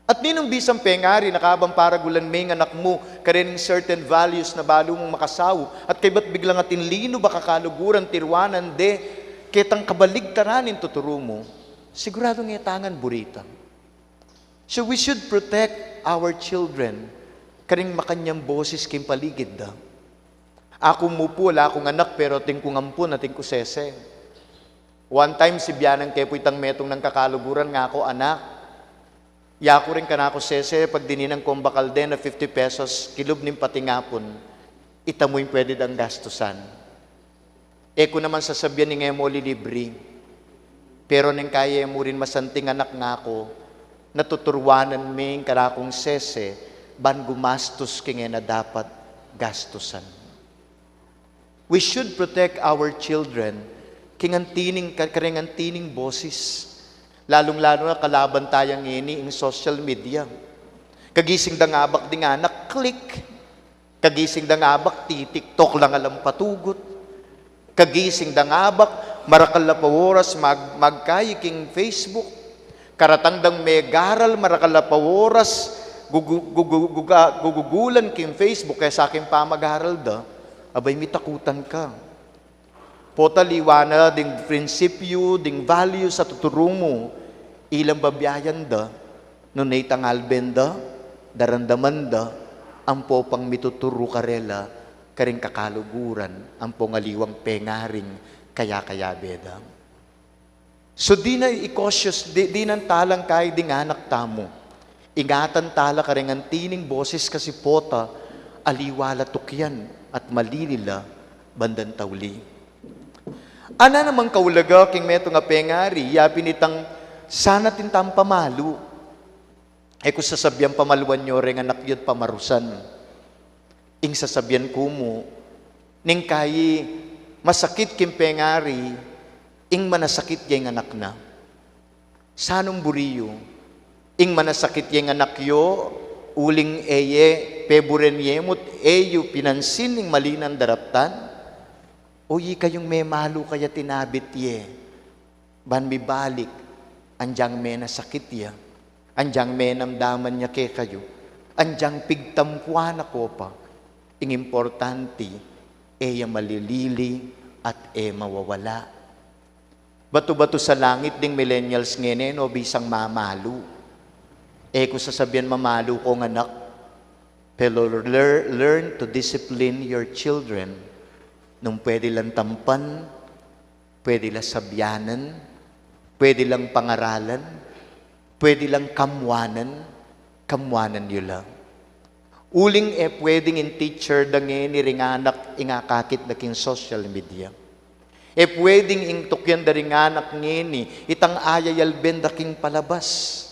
At ninung bisang pengari na kabang paragulan me ing anak mu kareng certain values na balu mung makasaup, at kaybat biglang atin linub a kakaluguran, tiruanan de ketang kabaligtaran ning tuturu mu, siguradung e ta ngan buritan. So we should protect our children kareng makanyang boses king paligid da. Aku mu pu, ala kung anak, pero atin kung ampon, atin kung sese. One time, sibianan ke pu itang metung nang kakaluguran, ngaku, "Anak, yaku ring kanaku sese, pagdininan kung bakal de na fifty pesos kilub ning patingapun, ita mu ing pwede dang gastusan." E ku naman sasabian ing e mu lilibri. Pero neng kaya e mu rin masanting, anak, ngaku, na tuturuanan me ing kanakung sese ban gumastus king e na dapat gastusan. We should protect our children king antining, ka-, kareng antining boses. Lalung-lalu na kalaban taya ngeni ing social media. Kagising dang abak ding anak, click. Kagising dang abak, ti-TikTok lang alang patugut. Kagising dang abak, marakal a pa oras mag-, magkayi king Facebook. Karatang dang megaral, marakal a pa oras gugu-, gugu-, guga-, gugugulan king Facebook kesa king pamagaral da. Abay, mitakutan ka. Pota aliwa na ding prinsipyu, ding values a tuturu mu, ilang babiayan da, nune itang alben da, daramdaman da, ampo pang mituturu karela karing kakaluguran, ampong aliwang pengaring kayakayabe da. So, dina i-cautious, di, dinan talang kayi ding anak tamu. Ingatan tala kareng antining boses kasi pota aliwa la tukyan at malili la bandang tauli. Ana namang kaulaga king metung a pengari, yapin itang sana atin tang pamalu. E ku sasabian pamaluan yu reng anak yu at pamarusan. Ing sasabian ku mu, neng kayi masakit king pengari ing manasakit ya ing anak na. Sanung buri yu, ing manasakit ya ing anak yu, uling e ye peburen ye mu't e yu pinansin ing mali nang daraptan? O ikayung memalu kaya tinabit ye ban mibalik, anyang menasakit ya, anyang menamdaman ya kekayu, anyang pigtampuan na ko pa, ing importanti, e ya malilili at e mawawala. Batu-batu sa langit ding millennials ngeni, no, bisang mamalu. E ku sasabian mamalu kong anak, pero lear-, learn to discipline your children. Nung pwede lang tampan, pwede lang sabianan, pwede lang pangaralan, pwede lang kamuanan, kamuanan yu la. Uling e pwedeng ing teacher da ngeni ring anak ing akakit da king social media. E pwedeng ing tukyan da ring anak ngeni itang ayayalben da king palabas.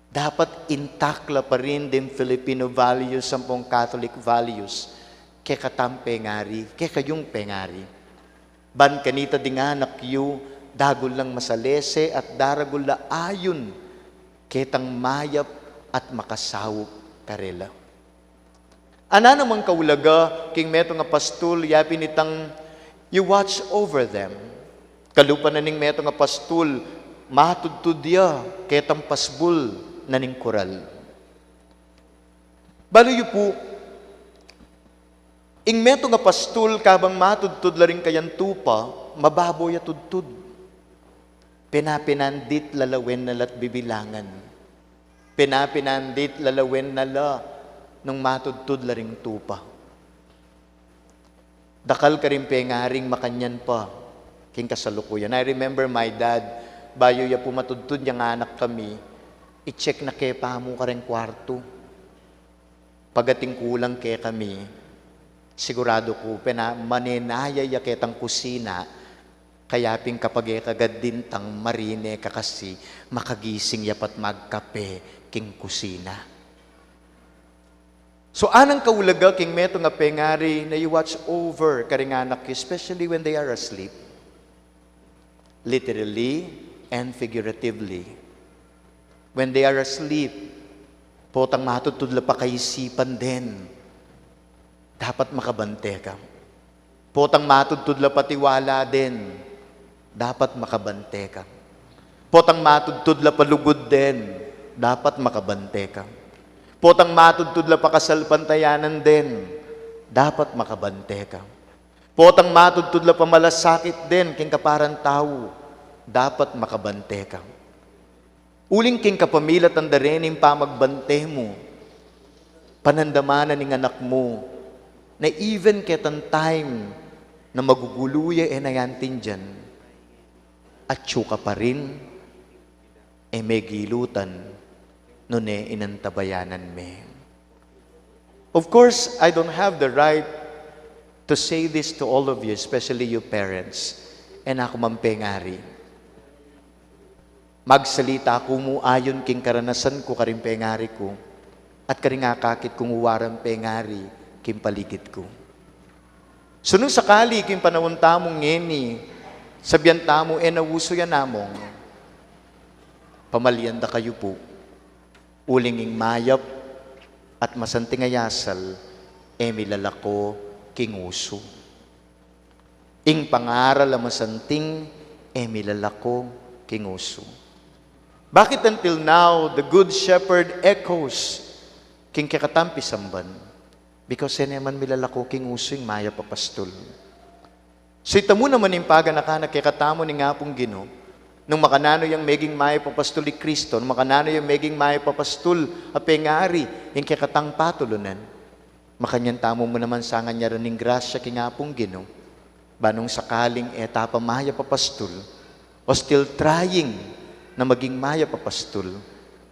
Dapat intact la pa rin ding Filipino values ampong Catholic values kekatang pengari, kekayung pengari. Ban kanita ding anak yu, dagul lang masalese at daragul la ayun ketang mayap at makasaup karela. Ana namang kaulaga king metung a pastul, yapin itang you watch over them. Kalupa na ning metung a pastul, matudtud ya ketang pasbul na ning kural. Balu yu pu, ing metung a pastul kabang matudtud la ring kayang tupa, mababo ya tudtud. Pena-penandit la lawen na la't bibilangan. Pena-penandit la lawen na la nung matudtud la ring tupa. Dakal karing pengaring makanyan pa king kasalukuyan. I remember my dad, bayu ya pu matudtud yang anak kami, i-check na ke pa mu kareng kwartu. Pagating ku lang kekami, siguradu ku pena-, manenaya ya ketang kusina, kaya pin kapag e ka gad dintang, marine ka kasi, makagising ya pa't magkape king kusina. So, anang kaulaga king metung a pengari na you watch over karing anak yu, especially when they are asleep. literally and figuratively. When they are asleep, potang matudtud la pa kaisipan den, dapat makabante ka. Potang matudtud la pa tiwala den, dapat makabante ka. Potang matudtud la pa lugud den, dapat makabante ka. Potang matudtud la pa kasalpantayanan den, dapat makabante ka. Potang matudtud la pa malasakit den king kaparang tau, dapat makabante ka. Uling king kapamilatan da rin ing pamagbante mu, panandaman na ning anak mu, na even ketang time na magugulu ya e na atindian, atyu ka pa rin, e me gilutan, nune inantabayanan me. Of course, I don't have the right to say this to all of you, especially you parents. E na ku man pengari. Magsalita ku mu ayon king karanasan ku karing pengari ku, at karing akakit kung uarang pengari king paligid ku. Nung sakali king panaun tamu ngeni, sabian tamu e na usu ya namung, pamalian da kayu pu. Uling ing mayap at masanting a asal, e milalako king usu. Ing pangaral a masanting, e milalako king usu. Bakit until now, the Good Shepherd echoes king kekatang pisamban? Because e ne man milalako king usu ing mayap a pastul. Itamu naman ing paganakan na kekatamu ning Apung Ginu, nung makananu yang meging mayap a pastul i Kristo, nung makananu yang meging mayap a pastul a pengari ing kekatang patulunan. Makanyan tamu mu naman sanganyaran ning grasya king Apung Ginu, ba nung sakaling e ta pa mayap a pastul, o still trying na maging mayap a pastul,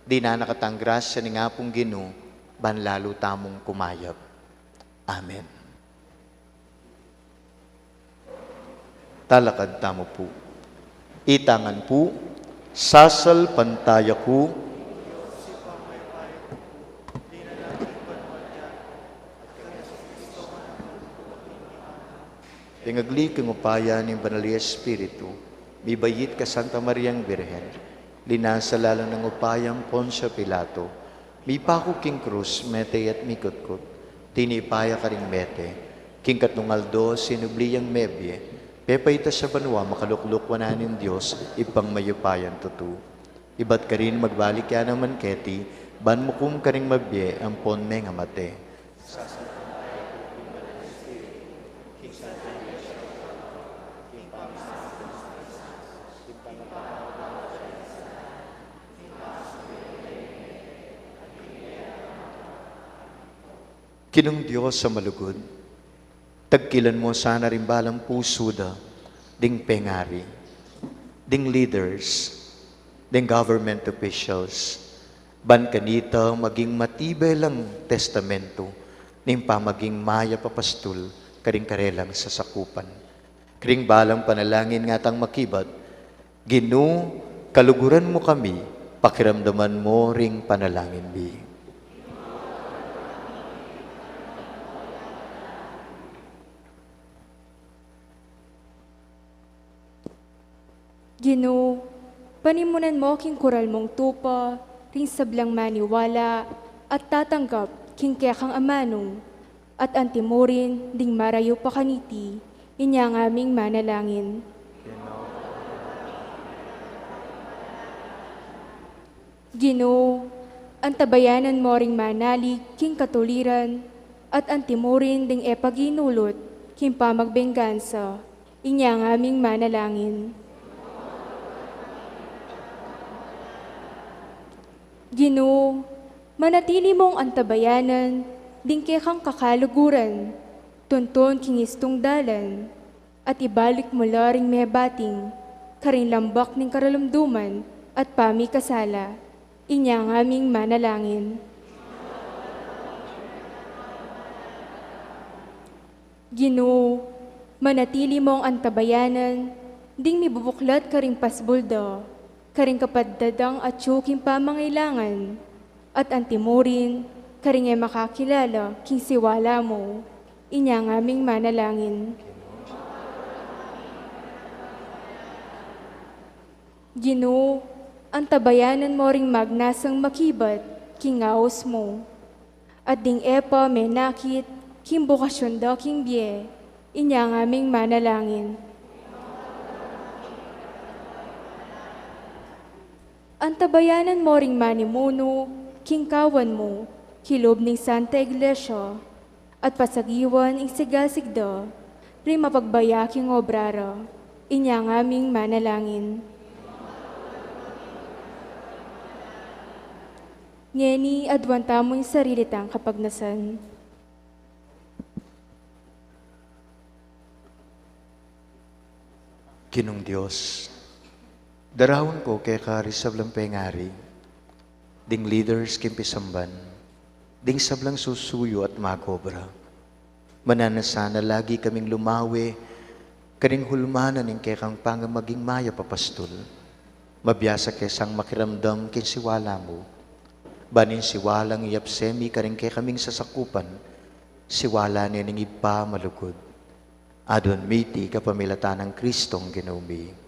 dinan na katang grasya ning Apung Ginu, ban lalu tamung kumayap. Amen. Talakad tamu pu. Itangan pu, sasalpantaya ku. Ing agli king upaya ning Banal a Espiritu, mibayit kang Santa Mariang Birhen, linasa la nang upaya nang Poncio Pilato, mipaku king krus, mete at mikutkut, tinipa ya karing mete, king katlung aldo sinubli yang mebie, pepaitas ya banua, makalukluk wanan ning Dios, Ibpang mayupayang tutu. Ibat karin magbalik ya naman keti, ban mukum karing mabie ampon mengamate. Ginung Dios a malugud, tagkilan mu sana ring balang pusu da, ding pengari, ding leaders, ding government officials, ban kanita maging matibe lang testamentu ning pamaging mayap a pastul karing karelang sasakupan. Karing balang panalangin ngatang makibat, Ginu, kaluguran mu kami, pakiramdaman mu ring panalangin mi. Ginu, panimunan mu king kural mung tupa ring sablang maniwala at tatanggap king kekang amanu, at antimurin ding marayup a kaniti, inya ngaming manalangin. Ginu, antabayanan mu ring manalig king katuliran, at antimurin ding e paginulut king pamagbenggansa, inya ngaming manalangin. Ginu, manatili mung antabayanan ding kekang kakaluguran, tuntun king istung dalan, at ibalik mu la ring mebating karing lambak ning karalumduman at pamikasala. Inya ngaming manalangin. Ginu, manatili mung antabayanan ding mibubuklat karing pasbul da, karing kapatad dang atyu king pamangailangan, at antimurin karing e makakilala king siwala mu. Inya ngaming manalangin. Ginu, antabayanan mo ring magnasang makibat king aus mu, at ding e pa menakit king bukasyon da king bie, inya ngaming manalangin. Antabayanan mo ring manimunu king kawan mu kilub ning Santa Iglesia, at pasagiwan ing sigasig da ring mapagbaya king obra ra, inya ngaming manalangin. Ngeni aduan tamu ing sarili tang kapagnasan. Ginung Dios, daraun ku keka ring sablang pengari, ding leaders king pisamban, ding sablang susuyu at mag-obra. Mananu sana lagi kaming lumawe karing hulmanan ning kekang pamaging mayap a pastul. Mabiasa ke sang makiramdam king siwala mu. Ban ing siwalang iyapse mi karing kekaming sasakupan, siwala ne ning Ibpa a malugud. Aduan mi iti kapamilatan nang Kristong Ginu mi.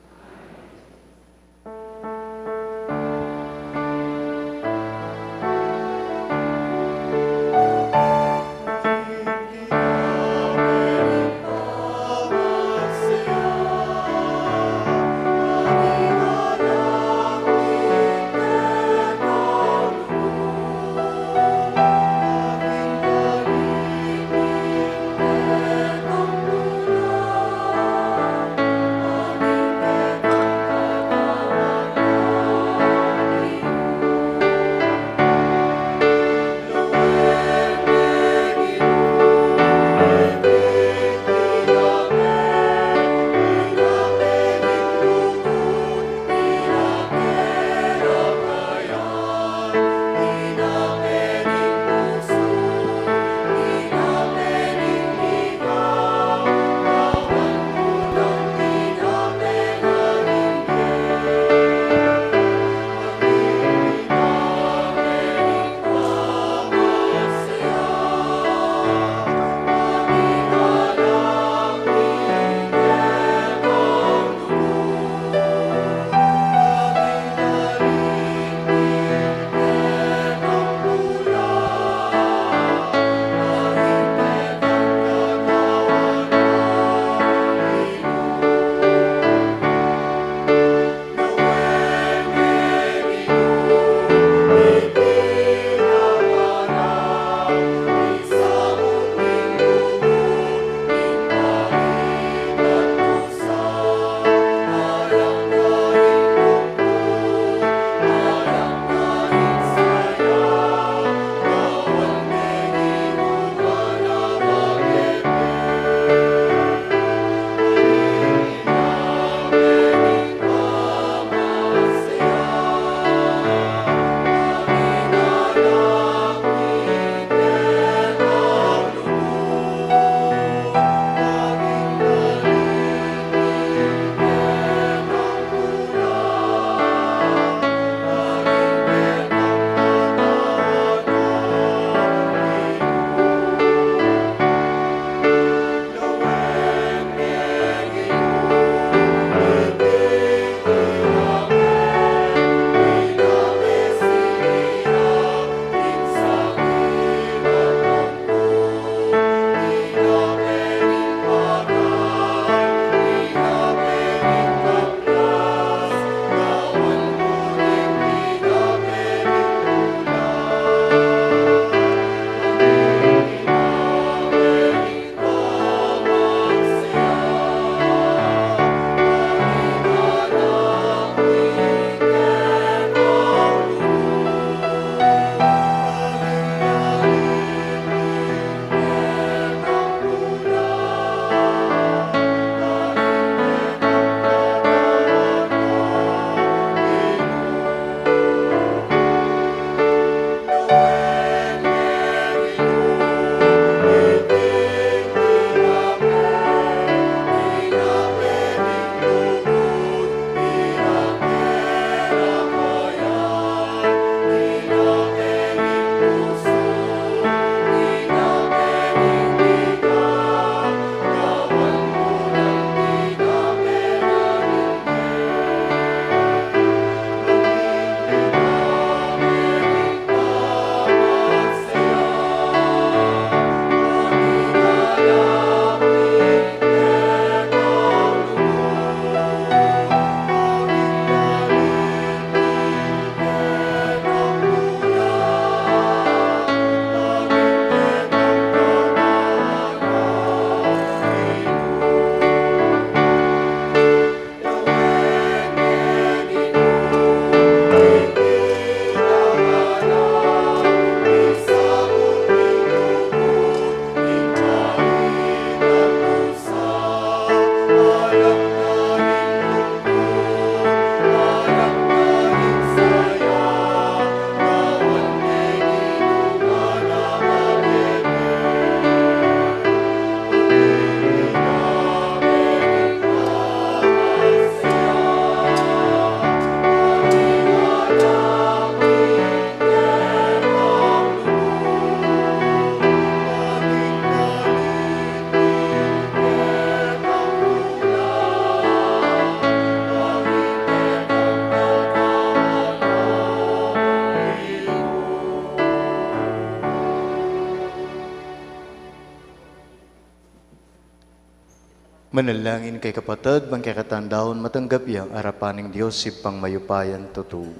Manalangin kayu, kapatad, ban kekatang daun matanggap ya arapan ning Dios Ibpang mayupayang tutu.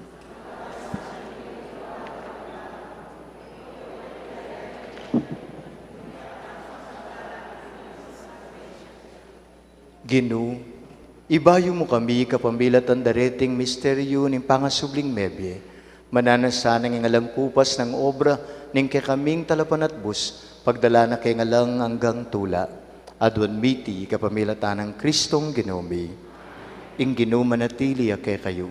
Ginu, ibayu mu kami kapamilatan dareting misteryu ning pangasubling mebie. Mananu na sanang ing alang kupas ning obra ning kekaming talapanatbus, pagdala na keng alang anggang tula. Aduan mi iti kapamilatan nang Kristong Ginu mi. Ing Ginu manatili ya kekayu.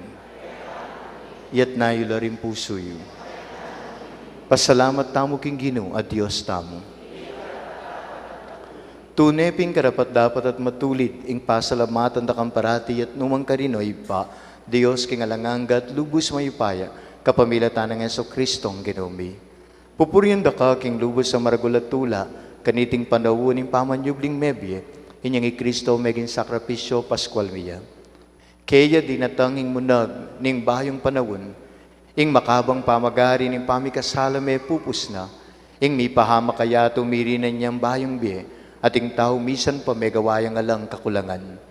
Iyatas yu la ring pusu yu. Pasalamat tamu king Ginu a Dios tamu. Tune pin karapat-dapat at matulid ing pasalamatan da kang parati at nu man karin, o Ibpa, Dios king alang angga at lubus mayupaya, kapamilatan nang Jesucristong Ginu mi. Pupurian da ka king lubus a maragul a tula, kaniting panaun ning pamanyubling mebie, inyang i Kristo meging sakripisyu paskual mi ya. Keya dinatang ing munag ning bayung panaun, ing makabang pamagari ning pamikasala mepupus na, ing mipahamak a yatu mirinan yang bayung bie, at ing tau misan pa megawa yang alang kakulangan.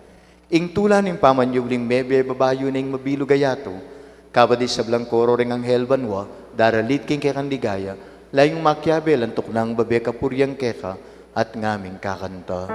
Ing tula ning pamanyubling mebie babayu na ing mabilug a yatu, kabang ding sablang koro ring anghel banua, daralit king kekang ligaya, layun makiabe lan tuknang babe kapurian keka, at ngaming kakanta.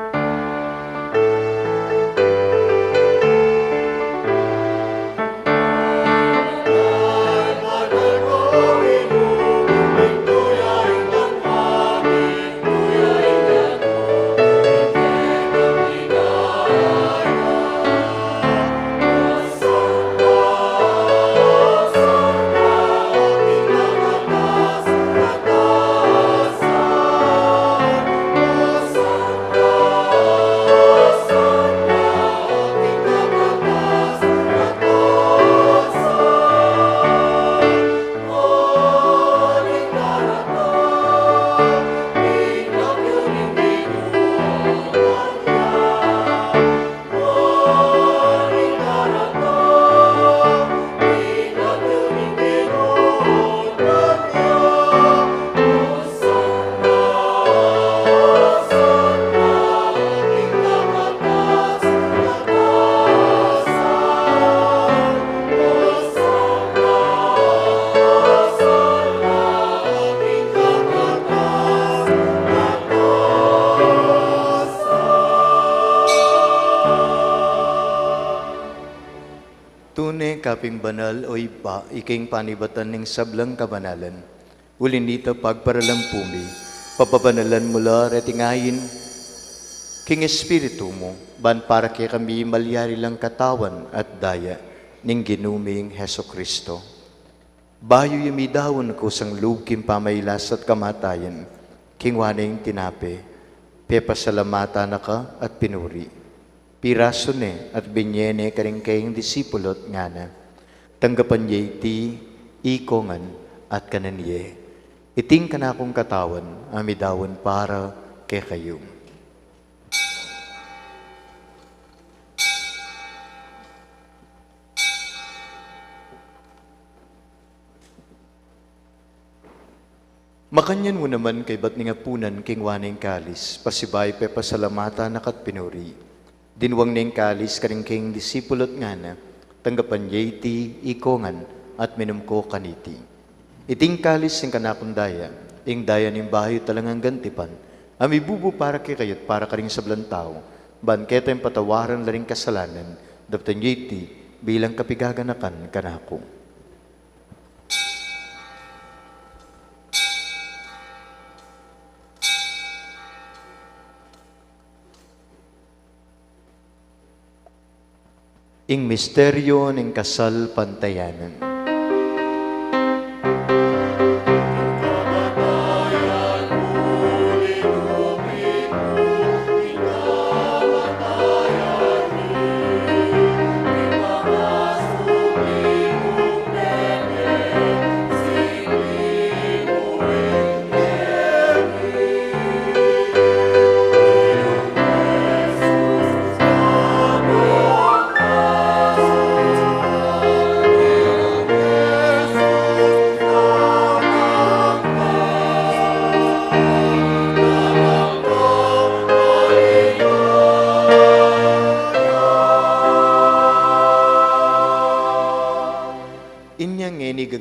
Tune ka pin banal, o Ibpa, ika ing panibatan ning sablang kabanalan. Uli na nita, pagparalampu mi, papabanalan mu la reting ain king Espiritu mu, ban para kekami malyari lang katawan at daya ning Ginu ming Jesucristo. Bayu ya midaun kusang lub king pamailas at kamatayan, kinua ne ing tinape, pepasalamatan na ka at pinuri. Pirasu ne at binye ne karing kayang disipulu at ngana, tanggapan ye iti ikongan at kanan ye. Iti ing kanakung katawan a midaun para kekayu. Makanyan mu naman kaybat ning apunan, kinua ne ing kalis, pasibayu pepasalamatan na ka at pinuri. Dinwang ne ing kalis karing kayang disipulu at ngana, tanggapan ye iti ikongan at minum ko kaniti. Iti ing kalis ning kanakung daya, ing daya ning bayu at alang anggang tipan, a mibubu para kekayu at para karing sablang tau, ban keta ing patawaran la ring kasalanan, daptan ye iti bilang kapigaganakan kanaku. Ing misteryu ning kasalpantayanan.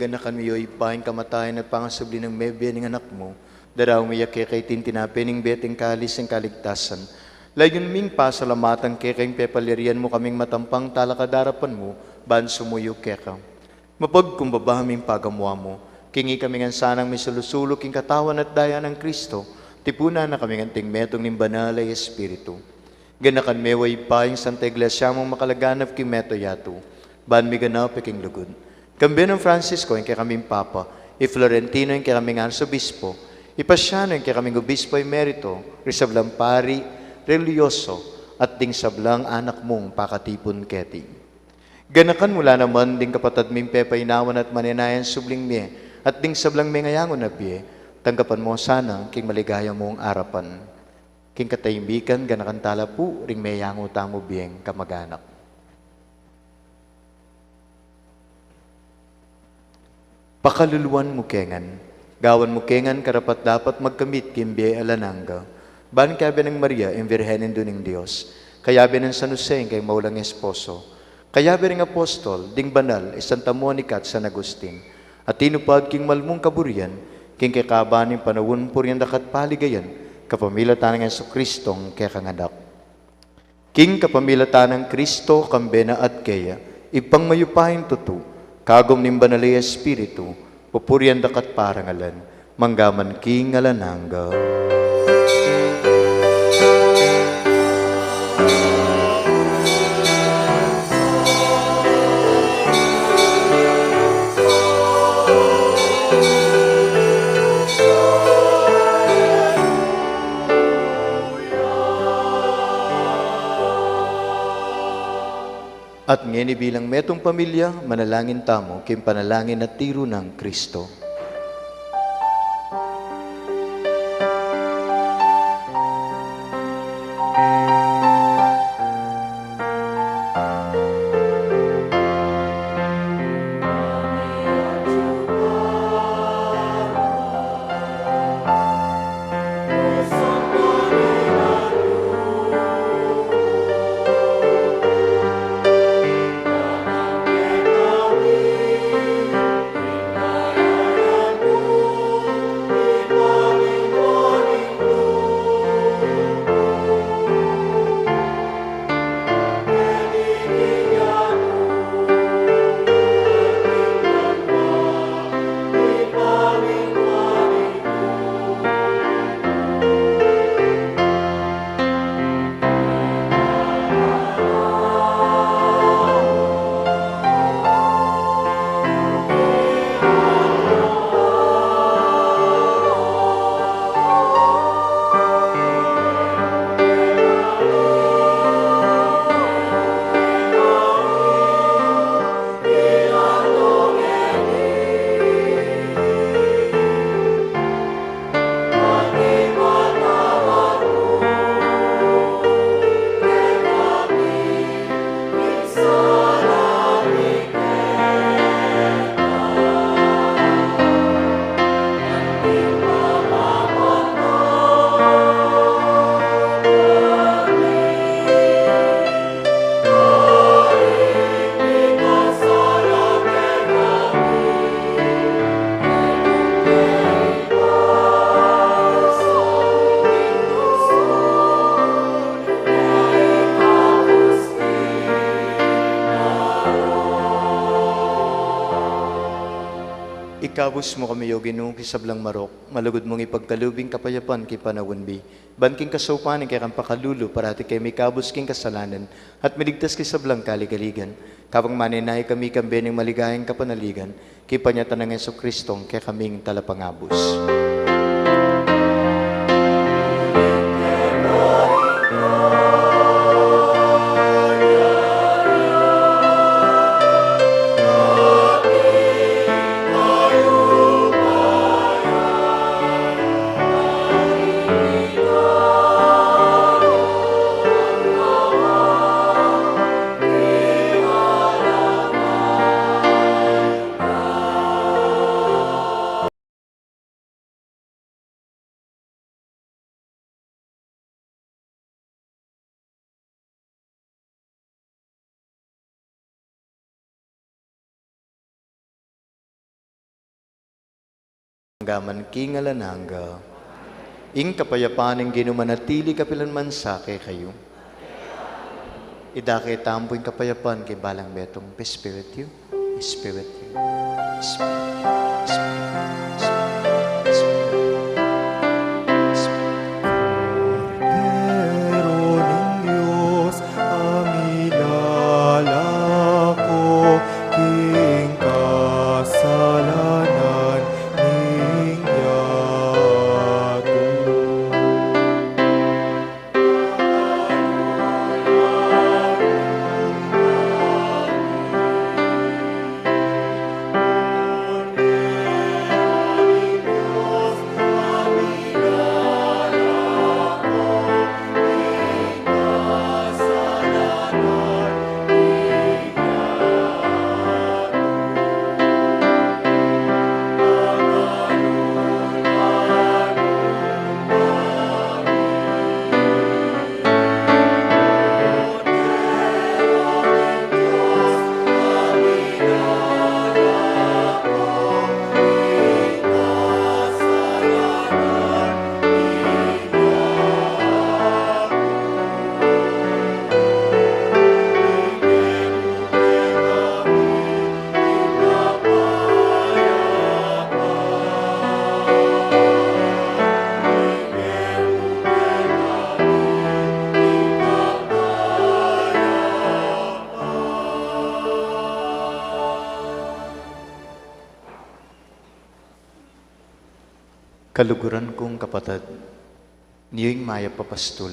Ganakan mu, O Ibpa, ing kamatayan at pangasubli nang mebie ning Anak mu. Daraun mi keka iti ing tinape ning bie at ing kalis ning kaligtasan. Layun ming pasalamatan keka ing pepalyarian mu kaming matampang talakad king arapan mu, ban sumuyu keka. Mapagkumbaba ming pagamuan mu, king ikami ngan sanang misulu-sulu king katawan at daya nang Kristo, tipunan na kami ngan anting metung ning Banal a Espiritu. Ganakan me, O Ibpa, ing Santa Iglesia mung makalaganap king mabilug a yatu, ban miganap ya king lugud. Kambe nang Francisco, ing kekaming Papa, i Florentino, ing kekaming Arsobispo, i Paciano, ing kekaming Obispo Emerito, ring sablang pari, relihiyoso, at ding sablang anak mung pakatipun keti. Ganakan mu la naman ding kapatad ming pepainawan at manenayang subling mie, at ding sablang mengayangu na bie, tanggapan mu la sana king maligaya mung arapan. King katahimikan, ganakan tala pu ring meyangu tamung bieng kamag-anak. Pakaluluan mu ke ngan, gawan mu ke ngan karapat-dapat magkamit king bie alang angga, ban kayabe nang Maria, ing Birhen Indu ning Dios, kayabe nang San Jose, ing kayang maulang esposo, kayabe ring apostol, ding banal, i Santa Monica at San Agustin, a tinupad king malmung kaburian, king kekaban ning panaun purian da ka at paligayan, kapamilatan nang Jesucristong kekang Anak. King kapamilatan nang Kristo, kambe na at keya, Ibpang mayupayang tutu, kagum ning Banal a Espiritu, pupurian da ka at parangalan, mangga man king alang angga. At ngeni bilang metung pamilya, manalangin tamu king panalangin a tiru nang Kristo. Ikabus mu kami, O Ginu, king sablang marok, malugud mung ipagkalub ing kapayapan king panaun mi. Ban king kasaupan ning kekang pakalulu, parati kami mikabus king kasalanan, at miligtas king sablang kaligaligan. Kabang manenaya kami kambe ning maligayang kapanaligan, king panyatang nang Jesucristong kekaming Talapangabus. Kaman king alang angga. Ing kapayapan ning Ginu manatili kapilan man sa kekayu. Idake tamu pu ing kapayapan king balang metung. Pe Spiritu, Spiritu, Spiritu, Spiritu, Spiritu, Spiritu. Kordero ning Dios, a milalako king kasalanan ning yatu. Kaluguran kung kapatad, niyu ing mayap a pastul,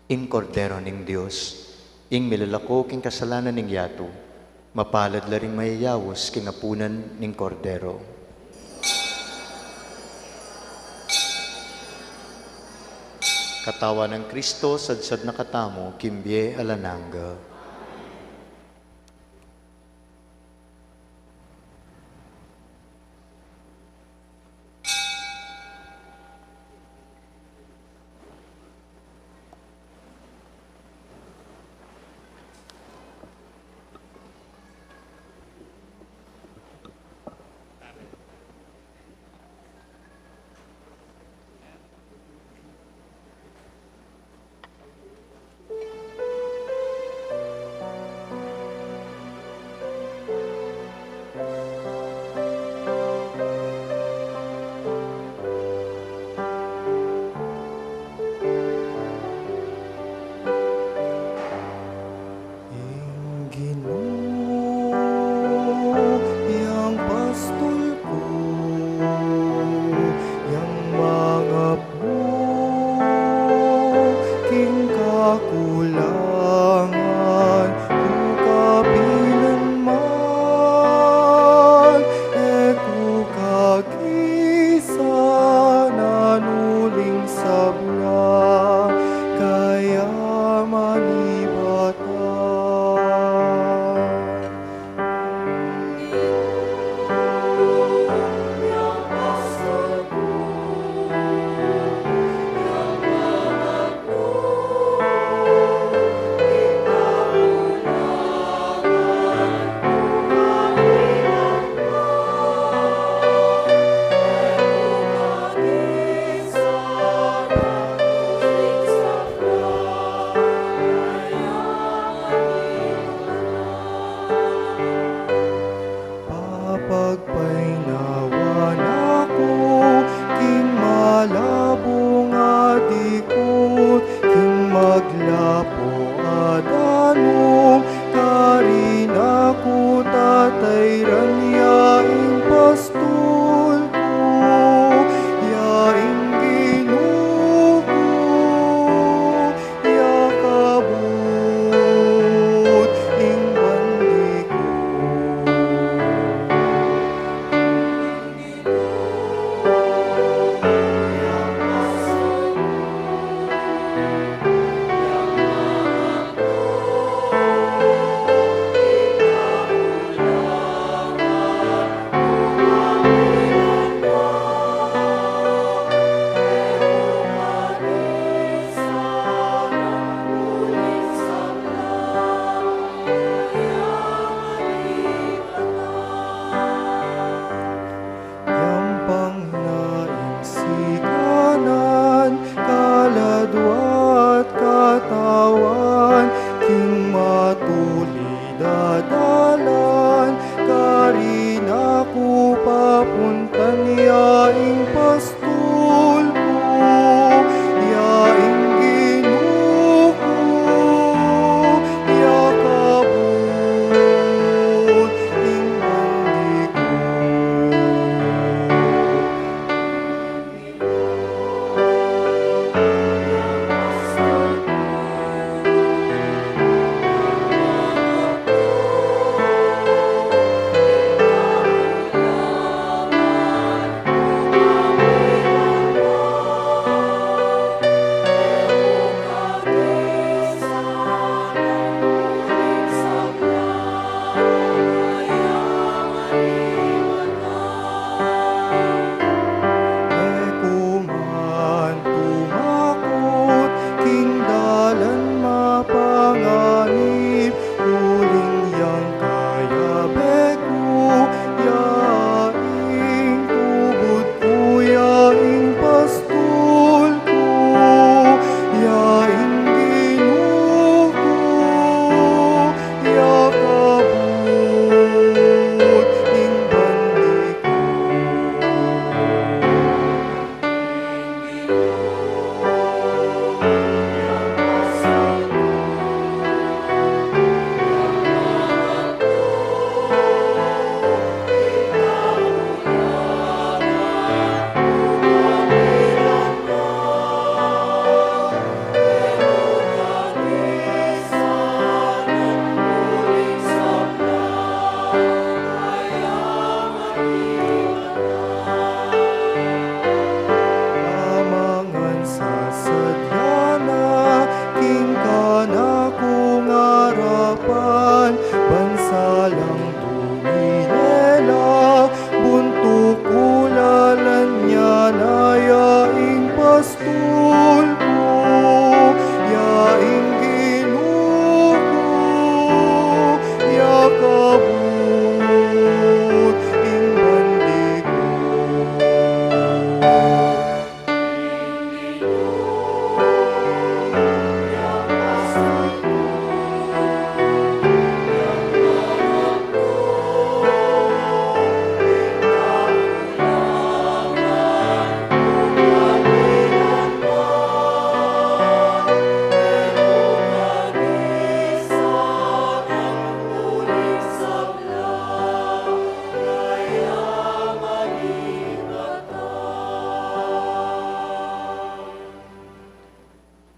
ing Kordero ning Dios, ing milalako king kasalanan ning yatu. Mapalad la ring mayayaus king apunan ning Kordero. Katawan nang Kristo, sadsad na katamu king bie alang angga.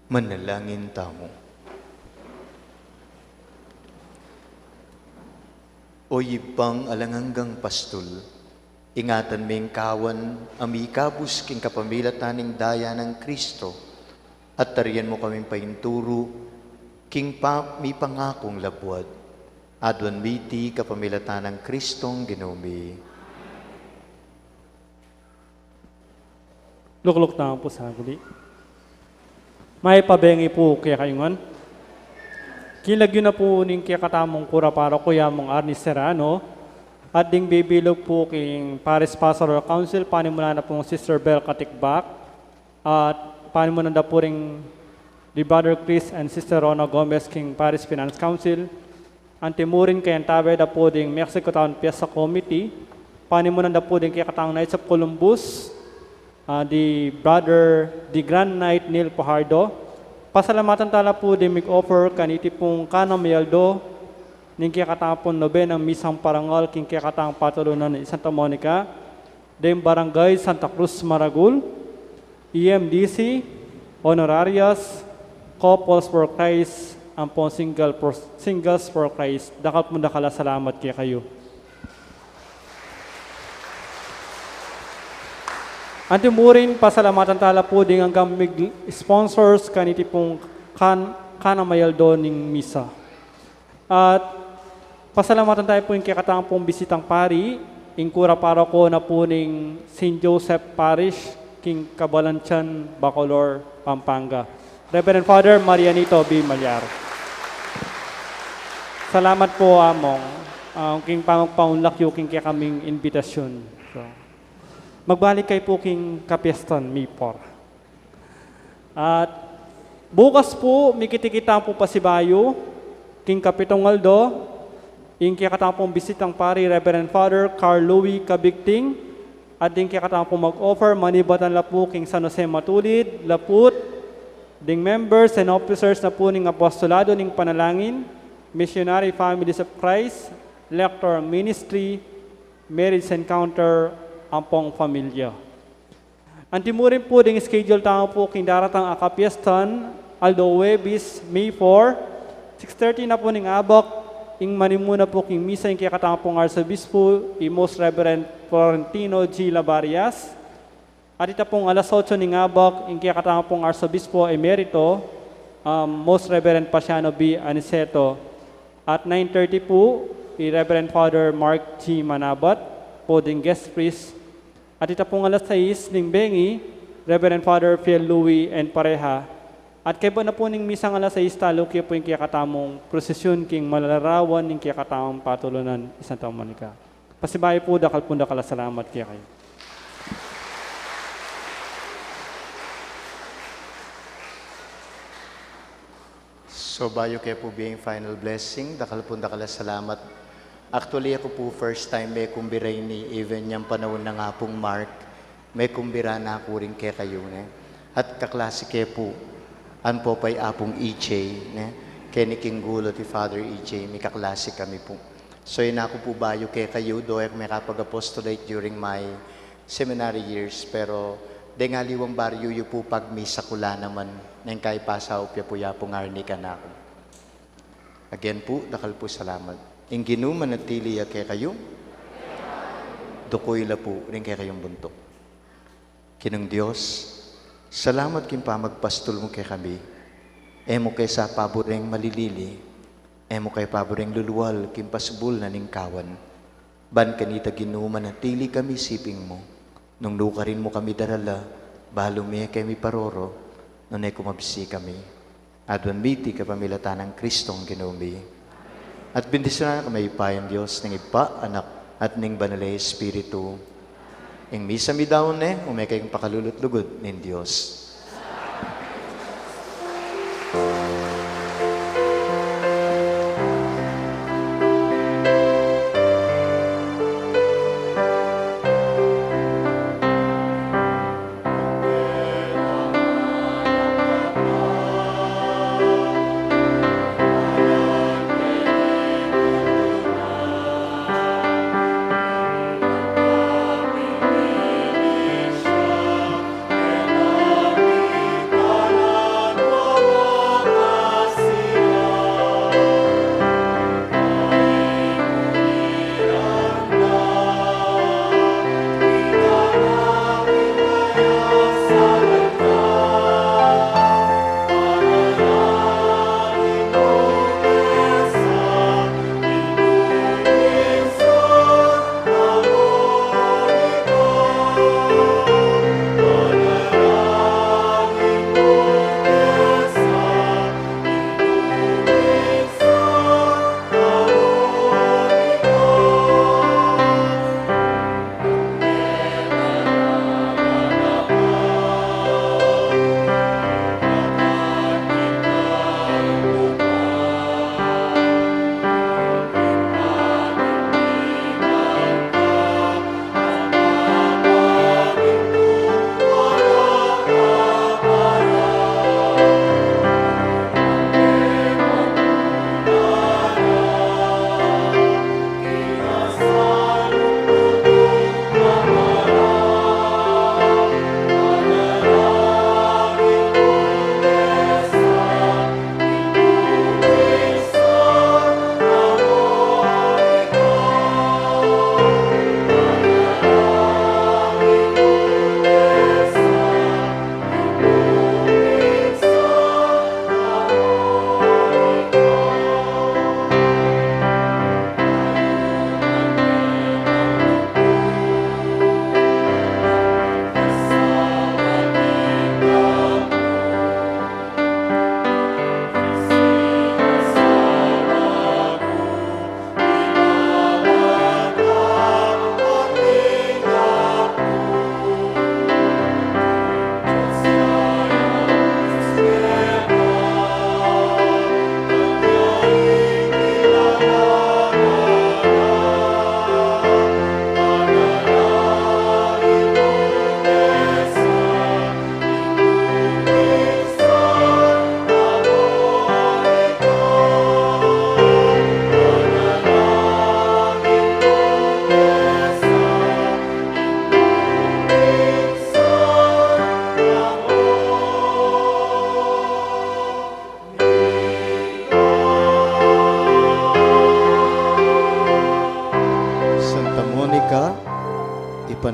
Manalangin tamu. O Ibpang alang anggang pastul, ingatan me ing kawan a mikabus king kapamilatan ning daya nang Kristo, at tarian mu kaming painturu king pa-, mipangakung labuad. Aduan mi iti kapamilatan nang Kristong Ginu mi. Lukluk tamu pu saguli. Mayap a bengi pu kekayu ngan. King lagyu na pu ning kekatamung kura paroko, i Among Arnie Serrano, at ding bibilug pu king Parish Pastoral Council, panimunan da pung Sister Bel Katikbak, at panimunan da pu ring di Brother Chris and Sister Rona Gomez king Parish Finance Council, anti mu rin keng antabay da pu ding Mexico Town Fiesta Committee, panimunan da pu ding kekatang Knights of Columbus, ah, di Brother, di Grand Knight Neil Fajardo. Pasalamatan ta la pu ding mig-offer kaniti pung kanang mayaldo ning kekatang pung nobenang misang parangal king kekatang patulunan ning Santa Monica, ding Barangay Santa Cruz Maragul, E M D C, honorarias, Couples for Christ, ampong single for, Singles for Christ. Dakal pung dakal a salamat kekayu. Anti mu rin pasalamatan ta la pu ding anggang mig-sponsors kaniti pung kan-, kanang mayaldo ning misa. At pasalamatan tamu pu ing kekatang pung bisitang pari, ing kura paroko na pu ning Saint Joseph Parish, king Cabalantian, Bacolor, Pampanga, Reverend Father Marianito B. Malyar. Salamat pu, Among, ah, king pamagpaunlak yu king kekaming inbitasyun. So, magbalik kayu pu king kapiestan, May four. At bukas pu, mikit-ikit tamu pu pasibayu, king kapitung aldo, ing kekatang pung bisitang pari, Reverend Father Carl Louis Cabigting, at ding kekatang pung mag-offer, manibatan la pu king San Jose Matulid, Laput, ding members and officers na pu ning Apostolado ning Panalangin, Missionary Families of Christ, Lector Ministry, Marriage Encounter, ampong Familia. Anti mu rin pu ding schedule tamu pu king daratang a kapiestan, aldo Huwebes, May four, six thirty na pu ning abak, ing manimuna pu king misa ing kekatang pung Arsobispo, i Most Reverend Florentino G. Labarias. At ita pung alas otso ning abak, ing kekatang pung Arsobispo Emerito, um, Most Reverend Pasiano B. Aniceto. At nine thirty pu, i Reverend Father Mark G. Manabat, pu ding guest priest. At ita pung alas sais ning bengi, Reverend Father Fiel Louis and pareha. At kaybat na pu ning misang alas sais, taluke pu ing kekatamung prosesyun king malarawan ning kekatamung patulunan, i Santa Monica. Pasibayu pu, dakal pung dakal a salamat kekayu. So, bayu ke pu bie ing final blessing, dakal pung dakal a salamat. Actually, aku pu first time mekumbira ini, even yang panaun nang Apung Mark, mekumbira na ku rin kekayu, ne. At kaklase ke pu, ampo pa i Apung E J, ne. Keni king gulut i Father E J, mikaklase kami pu. So, ini aku pu bayu kekayu, do e ku mekapag-apostolate during my seminary years, pero deng aliwang baryu yu pu pagmisa ku la naman, neng kaipasaup ya pu i Apung Arnie kanaku. Again pu, dakal pu salamat. Ing Ginu manatili ya kekayu. Dukuyan la pu ring kekayung buntuk. Ginung Dios, salamat king pamagpastul mu kekami. E mu ke sa paburing malilili, e mu ke paburing lulual king pasubul na ning kawan. Ban kanita Ginu manatili kami siping mu. Nung nukarin mu kami darala, balu mu ya kami paroro, nune kumabsi kami. Aduan mi iti kapamilatan nang Kristong Ginu mi. At bendisyunan na kami pu ning Dios, ning Ibpa, Anak, at ning Banal a Espiritu. Ing misa midaun ne, ume kayung pakalulud lugud ning Dios.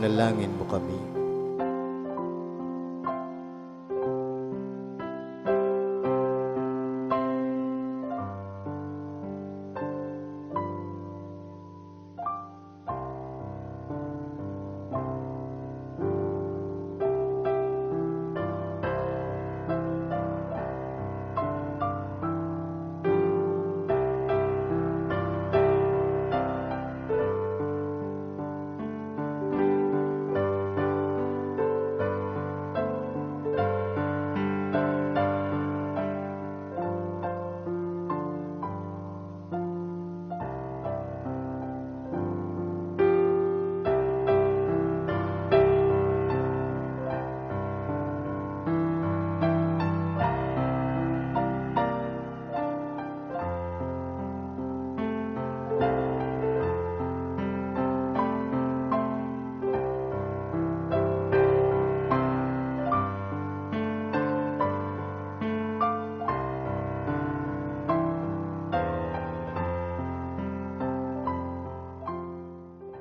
Ipanalangin mu kami.